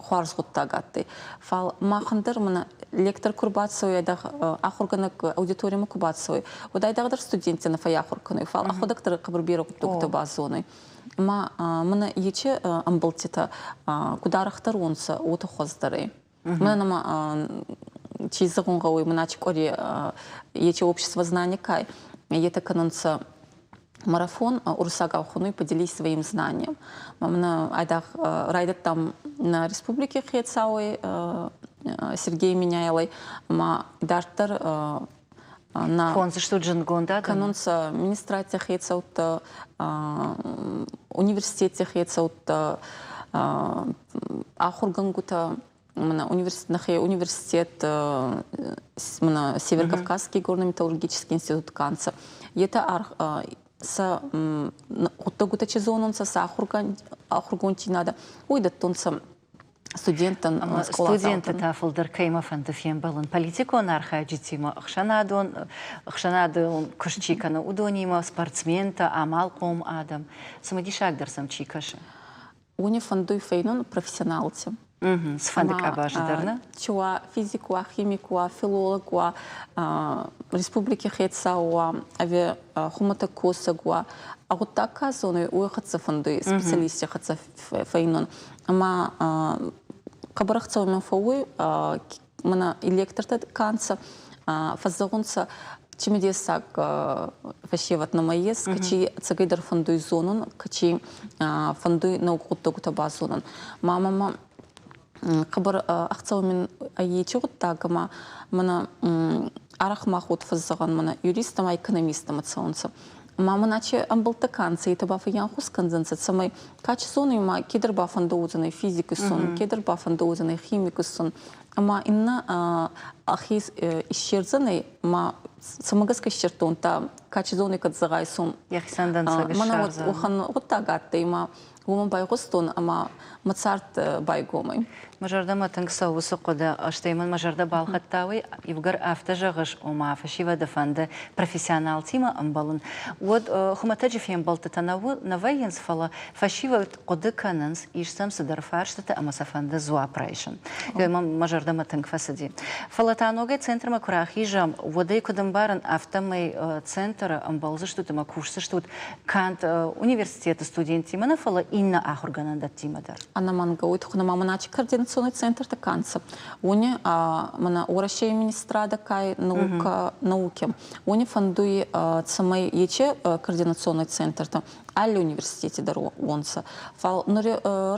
хуарз гъуддаг адтӕй. Фал махӕн дӕр мӕнӕ лектор ку рбацӕуй, айдагъ ахургӕнӕг аудиторимӕ ку бацӕуй, уӕд айдагъдӕр студенттӕ нӕ фӕййахур кӕнуй, фал ӕхуӕдӕг дӕр хъӕбӕр берӕ гъуддӕгутӕ базонуй. Ма мӕнӕ ечи ӕмбӕлттетӕ куд арӕхдӕр уонцӕ, уотӕ хуӕздӕр ӕй. Мӕнӕ ма чи зӕгъун гъӕуй, мӕнӕ ачи къуӕре ечи общество знания кай, етӕ кӕнунцӕ марафон уруссагау хунуй «Поделись своим знанием». Мӕнӕ айдагъ райдӕдтам нӕ республики хецауӕй Сергей Меняйлой, ӕма идарддӕр нӕ Хондзыстут зындгонд адӕм? Кӕнунцӕ министрадти хецӕуттӕ, университетти хецӕуттӕ, ахургӕнгутӕ, нӕхе университет, Северокавказский горно-металлургический институт кӕнцӕ. Етӕ сӕ гъуддӕгутӕ чи зонунцӕ, сӕ ахургонддзийнадӕ, уой дӕттунцӕ студенттӕн. Студенттӕ та фылдӕр кӕимӕ фӕнды фембӕлын? Политикон архайджытимӕ, ӕхсӕнадон ӕхсӕнадон куыст чи кӕны, уыдонимӕ, спортсментӕ, амалхъом адӕм. Цымыдисагдӕр сӕм чи кӕсы? Уони фӕндуй фӕйнун профессионалти. Цыфӕнды къабазы дӕр, нӕ? Чи уа физик уа, химик уа, филолог уа, республики хецау уа, ӕви хумӕтӕг косӕг уа, а гъуддаг ка зонуй, уой хӕццӕ фӕндуй специалистти хӕццӕ фӕйнун. Ӕма хъӕбӕр ӕхцӕуӕн фӕууй, мӕнӕ электортӕ ка нцӕ, фӕззӕгъунцӕ, цимидессаг фӕсевӕд нӕмӕ ес, кӕци ӕцӕгӕйдӕр фӕндуй зонун, кӕци фӕндуй нӕуӕг гъуддӕгутӕ базонун. Ма мӕмӕ хъӕбӕр ӕхцӕуӕн мин ечи гъуддаг ӕма мӕнӕ арӕх мах уод фӕззӕгъӕн мӕнӕ юрист ӕма экономистӕмӕ цӕунцӕ. Ма мӕн ачи ӕмбӕлттӕ ка нцӕ, етӕ ба фӕййанхус кӕндзӕнцӕ, цӕмӕй ка чи зонуй ма кедӕр бафӕндӕ уодзӕнӕй физик исун, кедӕр бафӕндӕ уодзӕнӕй химик исун. Ӕма иннӕ ӕхе иссердзӕнӕй ма цӕмӕ гӕсгӕ иссердтон та ка чи зонуй кӕд зӕгъай сом. Йӕхицӕн дӕнцӕг Мӕнӕ уӕхӕн гъуддаг адтӕй ма уомӕн байгъустон ӕма мӕ цард байгом ӕй. Мӕ зӕрдӕмӕ тынг цӕуы уыцы хъуыды, стӕй мын мӕ зӕрдӕ балхӕдта уый, иугӕр афтӕ зӕгъыс, ома фӕсивӕды фӕнды профессионалтимӕ ӕмбӕлын, уӕд хуымӕтӕджы фембӕлдтытӕ нӕ вӕййынц, фӕлӕ фӕсивӕд хъуыды кӕнынц, ис сӕм цыдӕр фарстытӕ ӕмӕ сӕ фӕнды дзуапп райсын. Мӕ зӕрдӕмӕ тынг фӕцыди. Фӕлӕ та ногӕй центрмӕ куы рахизӕм, уӕд ӕй куыд ӕмбарын, афтӕмӕй центры ӕмбӕлдзыстут ӕмӕ кусдзыстут канд университеты студенттимӕ нӕ, фӕлӕ иннӕ ахуыргӕнӕндӕттимӕ дӕр. Ӕнӕмӕнгӕ, уый тыххӕй ма мын ачи координацион координационный центртӕ ка нцӕ, уони мӕнӕ Уӕрӕсей министрадӕ ка наука, науки, уони фӕндуй, цӕмӕй ечи координационный центртӕ алли университети дӕр уонцӕ. Фал нур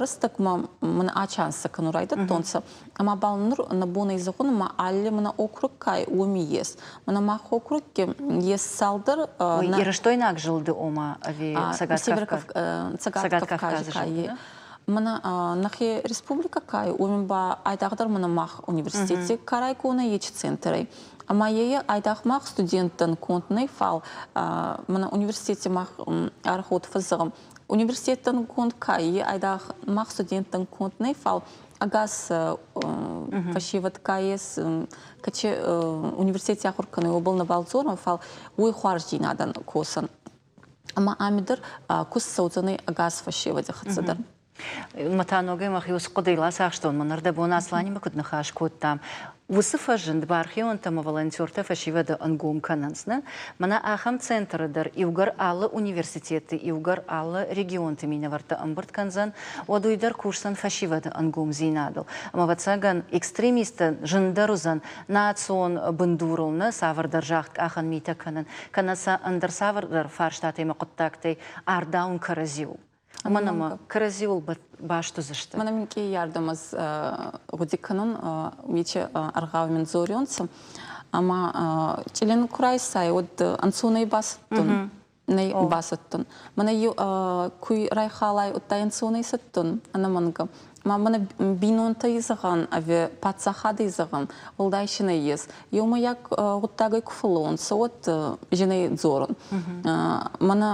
рӕстӕгмӕ мӕнӕ ачанцӕ кӕнун райдӕдтонцӕ, ӕма бал нур нӕ бон ӕй зӕгъун, ӕма алли мӕнӕ округ ка уоми ес. Мӕнӕ мах округки ес цалдӕр Ирыстойнаг зылды ома ӕви Цӕгат Кавказы ка Мӕнӕ нӕхе республикӕ ка уоми ба айдагъдӕр мӕнӕ мах университети ка райгон ӕй ечи центрӕй. Ӕма е айдагъ мах студенттӕн конд нӕй, фал мӕнӕ университети мах аргъуд фӕззӕгъӕм. Университеттӕн конд ка е айдагъ мах студенттӕн конд нӕй, фал ӕгас фӕсевӕд ка ес, кӕчи университети ахур кӕнуй, уобӕл нӕбал дзорӕн, фал уой хуарздзийнадӕн косӕн. Ӕма ами дӕр куст цӕудзӕнӕй ӕгас фӕсевӕди хӕццӕ дӕр. Мӕ та ногӕй мӕхи уыцы хъуыдыйыл ацахстон, мӕн ӕрдӕбон Асланимӕ куыд ныхас кодтам, уыцы фӕзынд бархионтӕ ӕмӕ волонтертӕ фӕсивӕды ӕнгом кӕнынц, нӕ? Мӕнӕ ахӕм центры дӕр иугӕр алы университетты, иугӕр алы регионты минӕвӕрттӕ ӕмбырд кӕндзӕн, уӕд уый дӕр кусдзӕн фӕсивӕды ӕнгомдзинадыл. Ӕмӕ, ӕвӕццӕгӕн, экстремисттӕн зындӕр уыдзӕн национ бындурыл нӕ цавӕрдӕр загъдкъахӕн митӕ кӕнын, кӕнӕ сӕ ӕндӕр цавӕрдӕр фарстатӕй ӕмӕ хъуыддӕгтӕй ардауын кӕрӕдзиуыл. Уымӕн ӕмӕ кӕрӕдзиуыл баст уыдзысты. Мӕнӕ минкъий ардӕм ӕз гъуди кӕнун, уичи ӕргъау мин дзорионцӕ, ӕма чъилен ку райсай, уӕд ӕнцонӕй басӕттун. Нӕй басӕттун. Мӕнӕ еу куй райхалай, удта ӕнцонӕй сӕттун, ӕнӕмӕнгӕ. Ма мӕнӕ бийнонтӕй зӕгъӕн ӕви паддзахадӕй зӕгъӕн, уӕлдай си нӕййес. Еумӕйаг гъуддагӕй ку фӕллӕуонцӕ, уӕд зинӕй дзорун. Мӕнӕ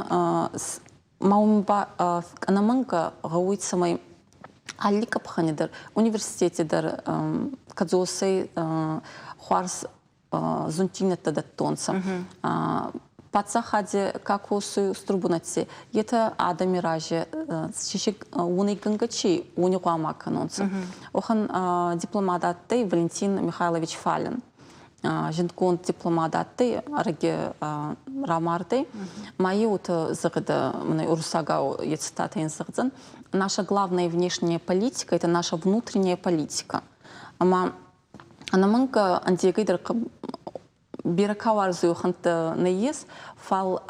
ма уым ба ӕнӕмӕнгӕ гъӕуй, цӕмӕй алли къӕпхӕни дӕр, университети дӕр кӕдзосӕй хуарз зунддзийнӕдтӕ дӕттонцӕ. Паддзахади ка косуй устур бунӕтти, етӕ адӕми рази ци уонӕй гӕнгӕ чи, уони гъуама кӕнонцӕ. Уӕхӕн дипломат адтӕй Валентин Михайлович Фалин. Зундгонд дипломат адтӕй, ӕрӕги рамардӕй. Ма еуетӕ зӕгъидӕ, мӕнӕ уруссагау е цитатӕ ин зӕгъдзӕн: «Наша главная внешняя политика – это наша внутренняя политика». Ӕма ӕнӕмӕнгӕ ӕндегӕй дӕр берӕ ка уарзуй, уӕхӕнттӕ нӕййес, фал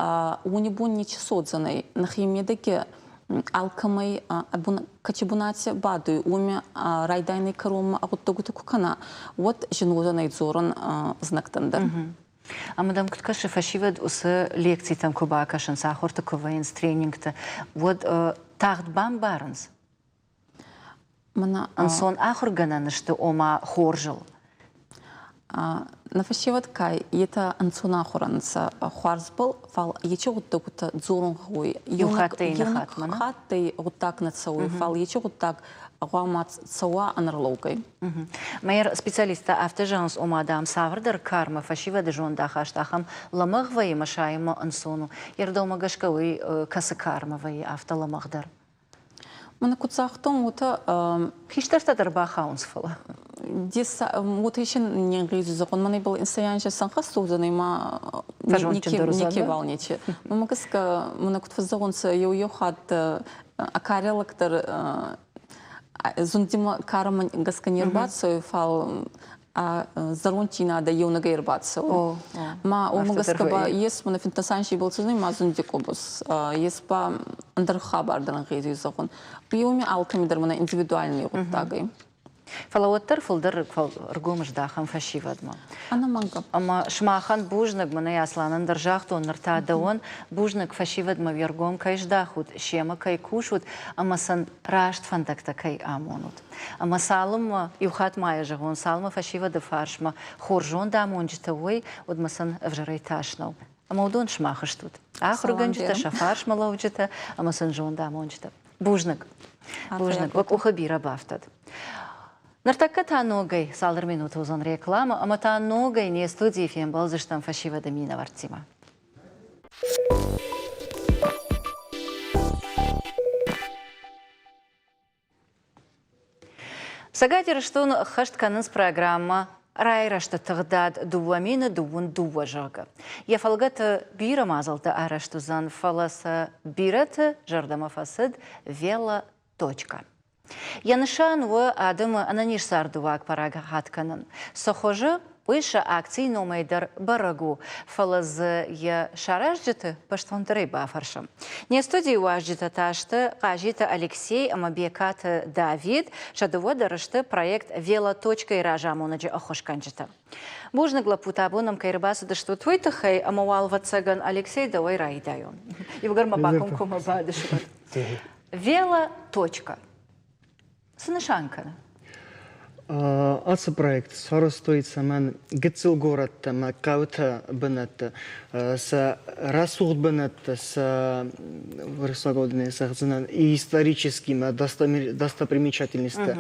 уони бон нечи содзӕнӕй. Нӕхе медӕги алкӕмӕй кӕци бунати бадуй, уоми райдайӕнӕй кӕронмӕ гъуддӕгутӕ ку кӕна, уӕд зин уодзӕнӕй дзорун знӕгтӕн дӕр. Ӕмӕ дӕм куыд кӕсы, фӕсивӕд уыцы лекцитӕм куы бакӕсынц, ахуырты куы вӕййынц, тренингты, уӕд тагъд бамбарынц? Мӕнӕ Ӕнцон ахуыргӕнӕн сты, ома хорзыл. Нӕ фӕсевӕд ка етӕ ӕнцон ахур ӕнцӕ хуарзбӕл, фал ечи гъуддӕгутӕ дзорун гъӕуй. Еу хаттӕй иннӕ хатмӕ, не? Хаттӕй гъуддаг нӕ цӕуй, фал ечи гъуддаг гъӕуама цӕуа ӕнӕрлӕугӕй. Мӕ специалисттӕ афтӕ зӕгъынц, ома, дам, цавӕрдӕр кармӕ фӕсивӕды зондахаст ахӕм лӕмӕгъ вӕййы ӕмӕ сайынмӕ ӕнцон у. Йе рдӕумӕ гӕсгӕ уый кӕцы кармӕ вӕййы афтӕ лӕмӕгъдӕр? Мӕнӕ куд загътон, уотӕ Хистӕртӕ дӕр бахауынц, фӕлӕ. Уотӕ исин не нгъезуй закъон. Мӕнӕ ибӕл инсайанчи сӕнхӕст уодзӕнӕй ма Фӕзондджындӕр уыдзӕн, некебал нечи. Мӕмӕ гӕсгӕ, мӕнӕ куд фӕззӕгъунцӕ, еу-еу хатт акарелаг дӕр зундимӕ карӕмӕ гӕсгӕ не рбацӕуй, фал зӕронддзийнадӕ еунӕгӕй ӕрбацӕуй. Ма уомӕ гӕсгӕ ба ес мӕнӕ финтасанси болцузни ма зунди къобус, ес ба ӕндӕр хабар дӕр ӕнгъезуй зӕгъун. Уоми алкӕми дӕр мӕнӕ индивидуальный гъуддаг ӕй. Фӕлӕ уӕддӕр фылдӕр ӕргом здахӕм фӕсивӕдмӕ. Ӕнӕмӕнгӕ. Ӕмӕ сымахӕн бузныг, мӕнӕ Асланӕн дӕр загътон, ныр та дӕуӕн бузныг, фӕсивӕдмӕ уе ргом кӕй здахут, семӕ кӕй кусут ӕмӕ сын раст фӕндӕгтӕ кӕй амонут. Ӕмӕ цалынмӕ, иу хатт ма йӕ зӕгъон, цалынмӕ фӕсивӕды фарсмӕ хорз зондамонджытӕ уой, уӕдмӕ сын ӕвзӕрӕй тас нӕу. Ӕмӕ уыдон сымах стут. Ахуыргӕнджытӕ, сӕ фарсмӕ лӕуджытӕ ӕмӕ сын зондамонджытӕ. Бузныг. Бузныг. Уӕ къухы бирӕ бафтӕд. Ныртӕккӕ та ногӕй цалдӕр минуты уыдзӕн рекламӕ ӕмӕ та ногӕй не студийы фембӕлдзыстӕм фӕсивӕды минӕвӕрттимӕ. Цӕгат Ирыстоны ӕххӕст кӕнынц программӕ «Райрӕзты тыгъдад 2022», зӕгъгӕ. Йӕ фӕлгӕты бирӕ мадзӕлттӕ арӕзт уыдзӕн, фӕлӕ сӕ бирӕты зӕрдӕмӕ фӕцыд «Вело. Точка». Йӕ нысан у адӕмы ӕнӕниз цардыуаг парахат кӕнын. Цы хуызы, уый сӕ акцийы номӕй дӕр бӕрӕг у, фӕлӕ дзы йӕ саразджыты бӕстондӕрӕй бафӕрсӕм. Не студийы уазджытӕ та сты Хъазиты Алексей ӕмӕ Бекаты Давид. Сӕ дыууӕ дӕр сты проект «Велоточка-йы разамонӕджы ӕххуысгӕнджытӕ. Бузныг, лӕппутӕ, абон нӕм кӕй ӕрбацыдыстут, уый тыххӕй, ӕмӕ уал, ӕвӕццӕгӕн, Алексей, дӕуӕй райдайон. Иугӕр мӕ бакомкоммӕ бадыс, уӕд. Велоточка. Цы нысан кӕны? Ацы проект сарӕзтой, цӕмӕн гыццыл горӕттӕ ӕмӕ хъӕутӕ бынӕтты сӕ рӕсугъд бынӕттӕ, сӕ уырыссагау дын зӕгъдзынӕн, исторический ӕмӕ достопримечательностьтӕ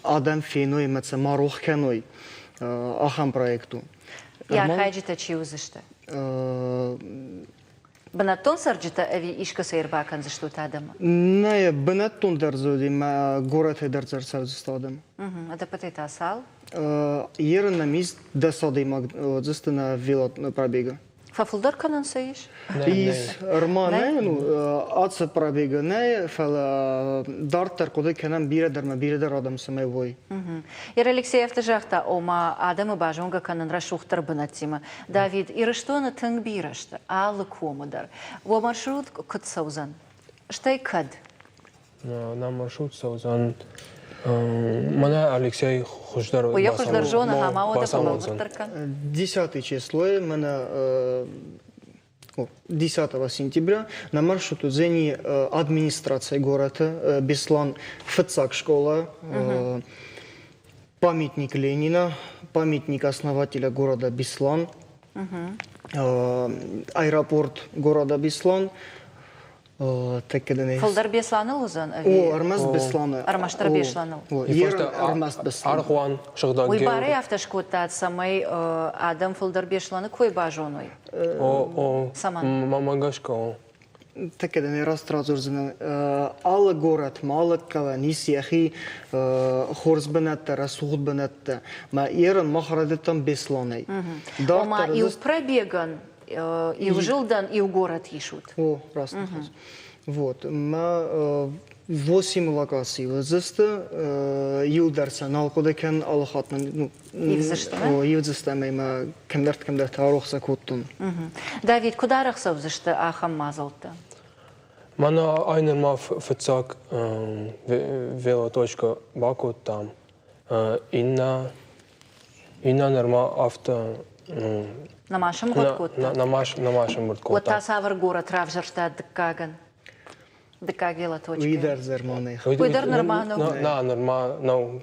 адӕм феной ӕмӕ сӕ ма рох кӕной, ахӕм проект у. Йӕ архайджытӕ чи уыдзысты? Бынӕттон цӕрджытӕ ӕви искӕцӕй ӕрбакӕндзыстут адӕмы? Нӕ, бынӕттон дӕр дзы уыди, мӕ горӕтӕй дӕр дзы ӕрцӕудзысты адӕм. Ӕдӕппӕтӕй та цал? Ерын нӕм ис 10 адӕймаг уыдзысты нӕ велопробегы. Фӕфылдӕр кӕнӕн сӕ ис? Ис, ӕрма нӕ, ну, ацы пробегы нӕ, фӕлӕ дарддӕр хъуыды кӕнӕм бирӕ дӕр мӕ бирӕ дӕр адӕм цӕмӕй уой. Ер Алексей афтӕ загъта, ома адӕмы базонгӕ кӕнын рӕсугъддӕр бынӕттимӕ. Давид, Ирыстоны тынг бирӕ сты, алы комы дӕр. Уӕ маршрут куыд цӕудзӕн? Стӕй кӕд? Нӕ маршрут цӕудзӕн мӕнӕ Алексей хуыздӕр Уый хуыздӕр зоны, ӕмӕ уӕдӕ фӕбӕлвырддӕр кӕн. Десятый число мӕнӕ 10 сентября на маршрут уыдзӕни администрация горӕты Беслан фыццаг школа, памятник Ленина, памятник основателя города Беслан, аэропорт города Беслан, Фылдӕр Бесланыл уыдзӕн ӕви? О, ӕрмӕст Бесланы. Ӕрмӕстдӕр Бесланыл. Ӕрмӕст Беслан. Аргъуан сыгъдӕг Уый барӕй афтӕ скодтат, цӕмӕй адӕм фылдӕр Бесланы кой базоной? О, о. Цӕмӕн? Мӕ гӕсгӕ, о. Тӕккӕ дын раст радзурдзынӕн. Алы горӕтмӕ, алы хъӕуӕн ис йӕхи хорз бынӕттӕ, рӕсугъд бынӕттӕ. Мӕ ерын мах райдыдтам Бесланӕй. Ома, иу пробегӕн иу зылдӕн иу горӕт исут. О, раст ныхас. Вот, мӕ восемь локаций уыдзысты, иу дӕр сӕ нал хъуыды кӕнын, алы хатт мын Ивдзысты? О, ивдзысты ӕмӕ мӕ кӕмдӕрты-кӕмдӕрты арох сӕ кодтон. Давид, куыд арӕх цӕудзысты ахӕм мадзӕлттӕ? Мӕнӕ ай нырма фыццаг велоточка бакодтам. Иннӕ Иннӕ нырма афтӕ Нӕма сӕмбырд кодта? Нӕма сӕмбырд кодта. Уӕд та цавӕр горӕт равзӕрстат дыккагӕн? Дыккаг велоточкӕ. Уый дӕр нырма нӕ. Уый дӕр нырма нӕу. Нӕ, нырма нӕу.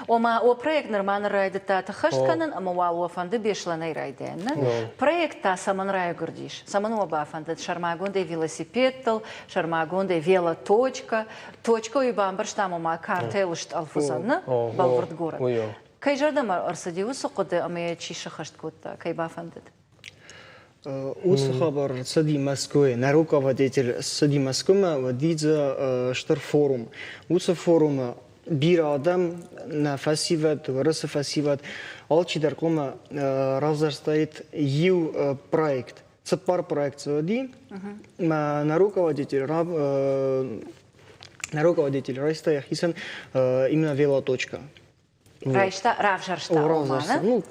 Ома, о проект нырма ныр райдыдта ӕххӕст кӕнын, ӕмӕ уал уӕ фӕнды Беслӕнӕй райдайын, нӕ? Проект та цӕмӕн райгуырдис? Цӕмӕн уӕ бафӕндыд сӕрмагондӕй велосипедтыл, сӕрмагондӕй велоточка? Точка уый бамбӕрстам, ома картӕйыл стъӕлф уыдзӕн, нӕ? Бӕлвырд горӕт. Кӕй зӕрдӕмӕ ӕрцыди уыцы хъуыды ӕмӕ йӕ чи сӕххӕст кодта, кӕй бафӕндыд? Уыцы хабар ӕрцыди Мӕскуыйы. Нӕ руководитель ссыди Мӕскуымӕ, уыди дзы стыр форум. Уыцы форумы бирӕ адӕм, нӕ фӕсивӕд, Уӕрӕсе фӕсивӕд, алчидӕр хъуамӕ равзӕрстаид иу проект. Цыппар проект дзы уыди. Нӕ руководитель нӕ руководитель райста йӕхицӕн именно велоточка. Райста, равзӕрста, ома, Ну,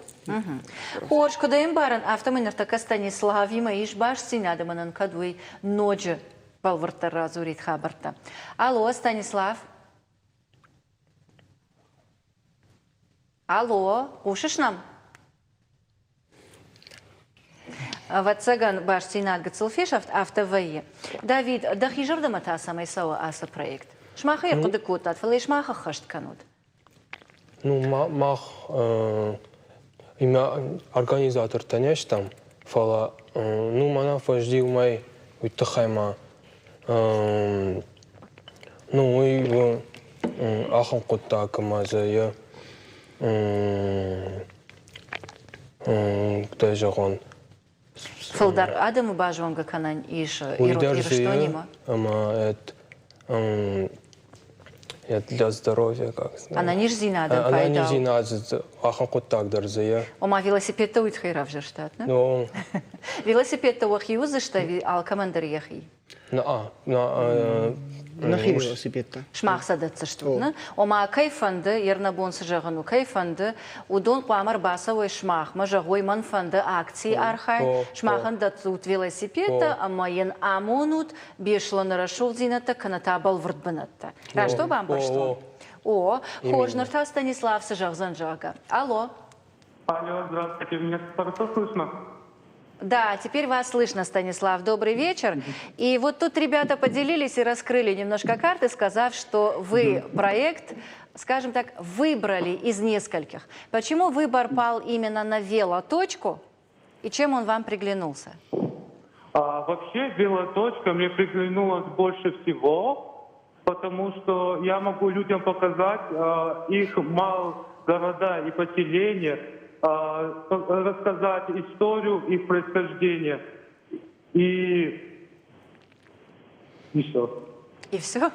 Хорз, куыд ӕй ӕмбарын, афтӕмӕй ныртӕккӕ Станиславимӕ ис бастдзинад ӕмӕ нын кӕд уый ноджы бӕлвырддӕр радзурид хабӕрттӕ. Алло, Станислав. Алло, хъусыс нӕм? Ӕвӕццӕгӕн, бастдзинад гыццыл фесӕфт, афтӕ вӕййы. Давид, дӕхи зӕрдӕмӕ та цӕмӕй цӕуы ацы проект? Сымах ӕй хъуыды кодтат, фӕлӕ сымах ӕххӕст кӕнут. Ну, мах имӕ организатортӕ не стӕм, фӕлӕ ну, мӕнӕ фӕзди уымӕй уый тыххӕй ма ну, уый у ахӕм хъуыддаг, ӕмӕ дзы йӕ куыд зӕгъон. Фылдӕр адӕмы базонгӕ кӕнӕн ис Ирыстонимӕ. Ӕмӕ для здоровья как Ӕнӕниздзинадӕн пайда. Ӕнӕниздзинад Ахӕм хъуыддаг дӕр дзы йӕ. Ома велосипедтӕ уый тыххӕй равзӕрстат, нӕ? Ну. Велосипедтӕ уӕхи уыдзысты ӕви алкӕмӕн дӕр йӕхи? Нӕхи велосипедтӕ. Сымах сӕ дӕтдзыстут, нӕ? Ома, кӕй фӕнды, йе рнӕбон цы зӕгъын у, кӕй фӕнды, уыдон хъуамӕ ӕрбацӕуой сымахмӕ, зӕгъой, мӕн фӕнды акцийы архайын, сымахӕн дӕттут велосипедтӕ ӕмӕ йын амонут Беслӕны рӕсугъддзинӕдтӕ кӕнӕ та бӕлвырд бынӕттӕ. Раст бамбӕрстон? О, хорз, ныр та Станислав цы зӕгъдзӕн, зӕгъгӕ. Алло. Алло, здравствуйте, меня хорошо слышно? Да, теперь вас слышно, Станислав. Добрый вечер. И вот тут ребята поделились и раскрыли немножко карты, сказав, что вы проект, скажем так, выбрали из нескольких. Почему выбор пал именно на велоточку и чем он вам приглянулся? А, вообще велоточка мне приглянулась больше всего, потому что я могу людям показать их мал города и поселения, рассказать историю их происхождения. И все. И все?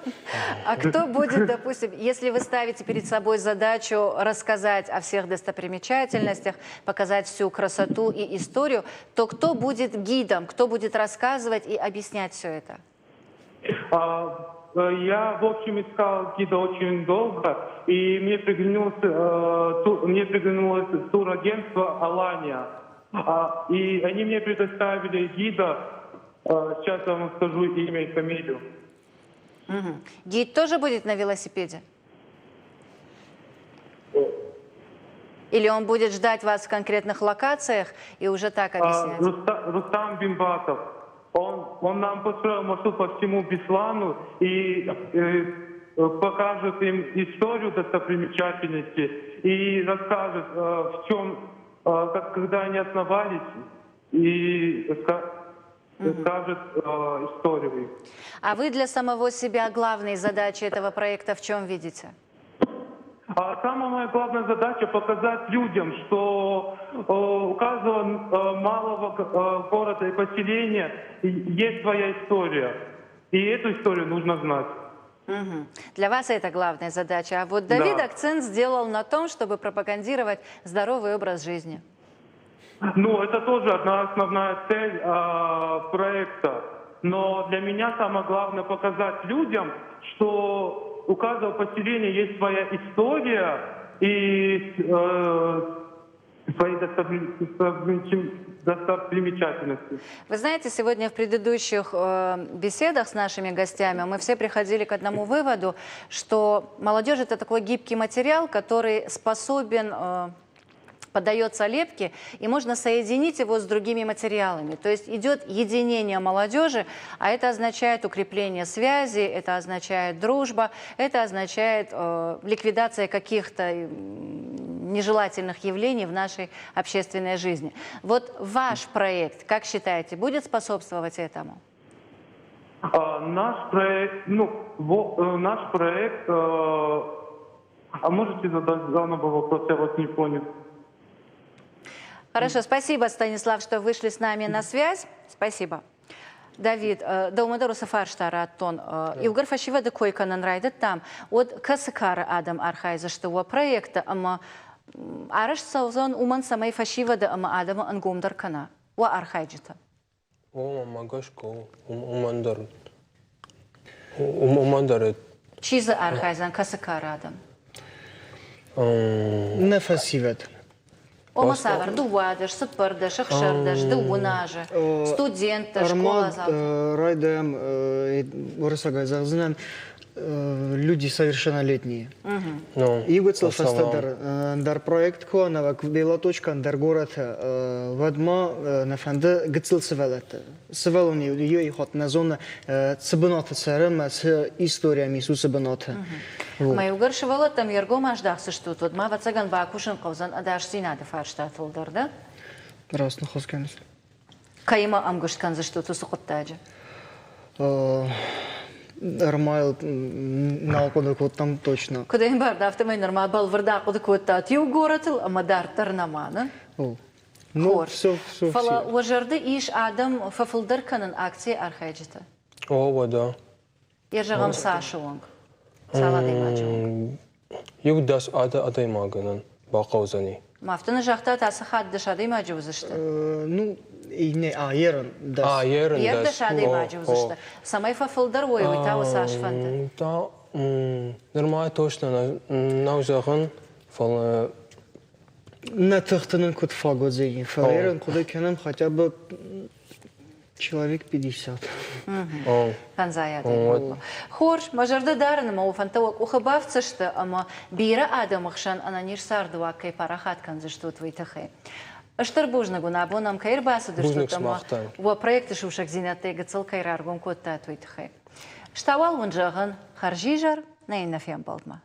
А кто будет, допустим, если вы ставите перед собой задачу рассказать о всех достопримечательностях, показать всю красоту и историю, то кто будет гидом, кто будет рассказывать и объяснять все это? Я, в общем, искал гида очень долго, и мне приглянулось турагентство «Алания». И они мне предоставили гида, сейчас я вам скажу имя и фамилию. Угу. Гид тоже будет на велосипеде? Или он будет ждать вас в конкретных локациях и уже так объяснять? Рустам Бимбатов. Он нам построил маршрут по всему Беслану и покажет им историю достопримечательности и расскажет, в чем, как, когда они основались, и расскажет историю их. А вы для самого себя главные задачи этого проекта в чем видите? А самая моя главная задача показать людям, что у каждого малого города и поселения есть своя история. И эту историю нужно знать. Угу. Для вас это главная задача. А вот Давид акцент сделал на том, чтобы пропагандировать здоровый образ жизни. Ну, это тоже одна основная цель проекта. Но для меня самое главное показать людям, что у каждого поселения есть своя история и свои достопримечательности. Вы знаете, сегодня в предыдущих беседах с нашими гостями мы все приходили к одному выводу, что молодежь – это такой гибкий материал, который способен поддается лепке, и можно соединить его с другими материалами. То есть идет единение молодежи, а это означает укрепление связи, это означает дружба, это означает ликвидация каких-то нежелательных явлений в нашей общественной жизни. Вот ваш проект, как считаете, будет способствовать этому? Наш проект, наш проект, а можете задать заново вопрос, я вас не понял. Хорошо, спасибо, Станислав, что вышли с нами на связь. Спасибо. Давид, дӕумӕ дӕр уыцы фарста радтон. Иугӕр фӕсивӕды кой кӕнын райдыдтам, уӕд кӕцы кары адӕм архайдзысты уӕ проекты ӕмӕ арӕзт цӕудзӕн уымӕн, цӕмӕй фӕсивӕды ӕмӕ адӕмы ӕнгомдӕр кӕна уӕ архайджытӕ? О, мӕ гӕсгӕ, уымӕн дӕр. Уымӕн дӕр. Чи дзы архайдзӕн, кӕцы кары адӕм? Нӕ фӕсивӕд. Ома цавӕр? 12, 14, 16, 10 азы, студенттӕ, скъоладзаутӕ. Райдайӕм уырыссагӕй зӕгъдзынӕн, люди совершеннолетние. Иугӕцыл фӕстӕдӕр ӕндӕр проект куы нӕуӕг Белоточка ӕндӕр горӕты, уӕд ма нӕ фӕнды гыццыл сывӕллӕтты. Сывӕллон иу хатт нӕ зоны, цы бынаты цӕры ӕмӕ цы история ис уыцы бынаты. Ӕмӕ иугӕр сывӕллӕттӕм йе ргом аздахдзыстут, уӕд ма, ӕвӕццӕгӕн, бакусын хъӕудзӕн ӕдасдзинады фарстатыл дӕр, да? Раст ныхас кӕныс. Кӕимӕ ӕмгуыст кӕндзыстут уыцы хъуыддаджы? Нырма нал хъуыды кодтам точно. Куыд ӕмбарын, афтӕмӕй нырма бӕлвырд ахъуыды кодтат иу горӕтыл ӕмӕ дарддӕр нӕма, нӕ? Хорз. Фӕлӕ уӕ зӕрды ис адӕм фӕфылдӕр кӕнын акцийы архайджытӕ? О, уӕдӕ. Йӕ зӕгъӕм, цасы онг? Цал адӕймаджы онг? Иу 10 адӕймагӕн. бахъӕудзӕни. Афтӕ нӕ загътат, ацы хатт дӕс адӕймаджы уыдзысты? Ну, не, а, ерын дӕс. А, ерын дӕс. Дӕс адӕймаджы уыдзысты. Цӕмӕй фӕфылдӕр уой, уый та уӕ цас фӕнды? Та, нырма точно нӕу зӕгъын, фӕлӕ Нӕ тыхты нын куыд фаг уыдзӕни, фӕлӕ ерын хъуыды кӕнӕм хотя бы Человек 50. Фӕндзай адӕймагмӕ. Хорз, мӕ зӕрдӕ дарын ӕмӕ уӕ фӕндтӕ уӕ къухы бафтдзысты ӕмӕ бирӕ адӕмы хсӕн ӕнӕниз цардыуаг кӕй парахат кӕндзыстут, уый тыххӕй. Стыр бузныг уын, абон ӕм кӕй ӕрбацыдыстут ӕмӕ уӕ проекты сусӕгдзинӕдтӕй гыццыл кӕй раргом кодтат, уый тыххӕй. Стауал уын зӕгъын, хӕрзизӕр, нӕ иннӕ фембӕлдмӕ.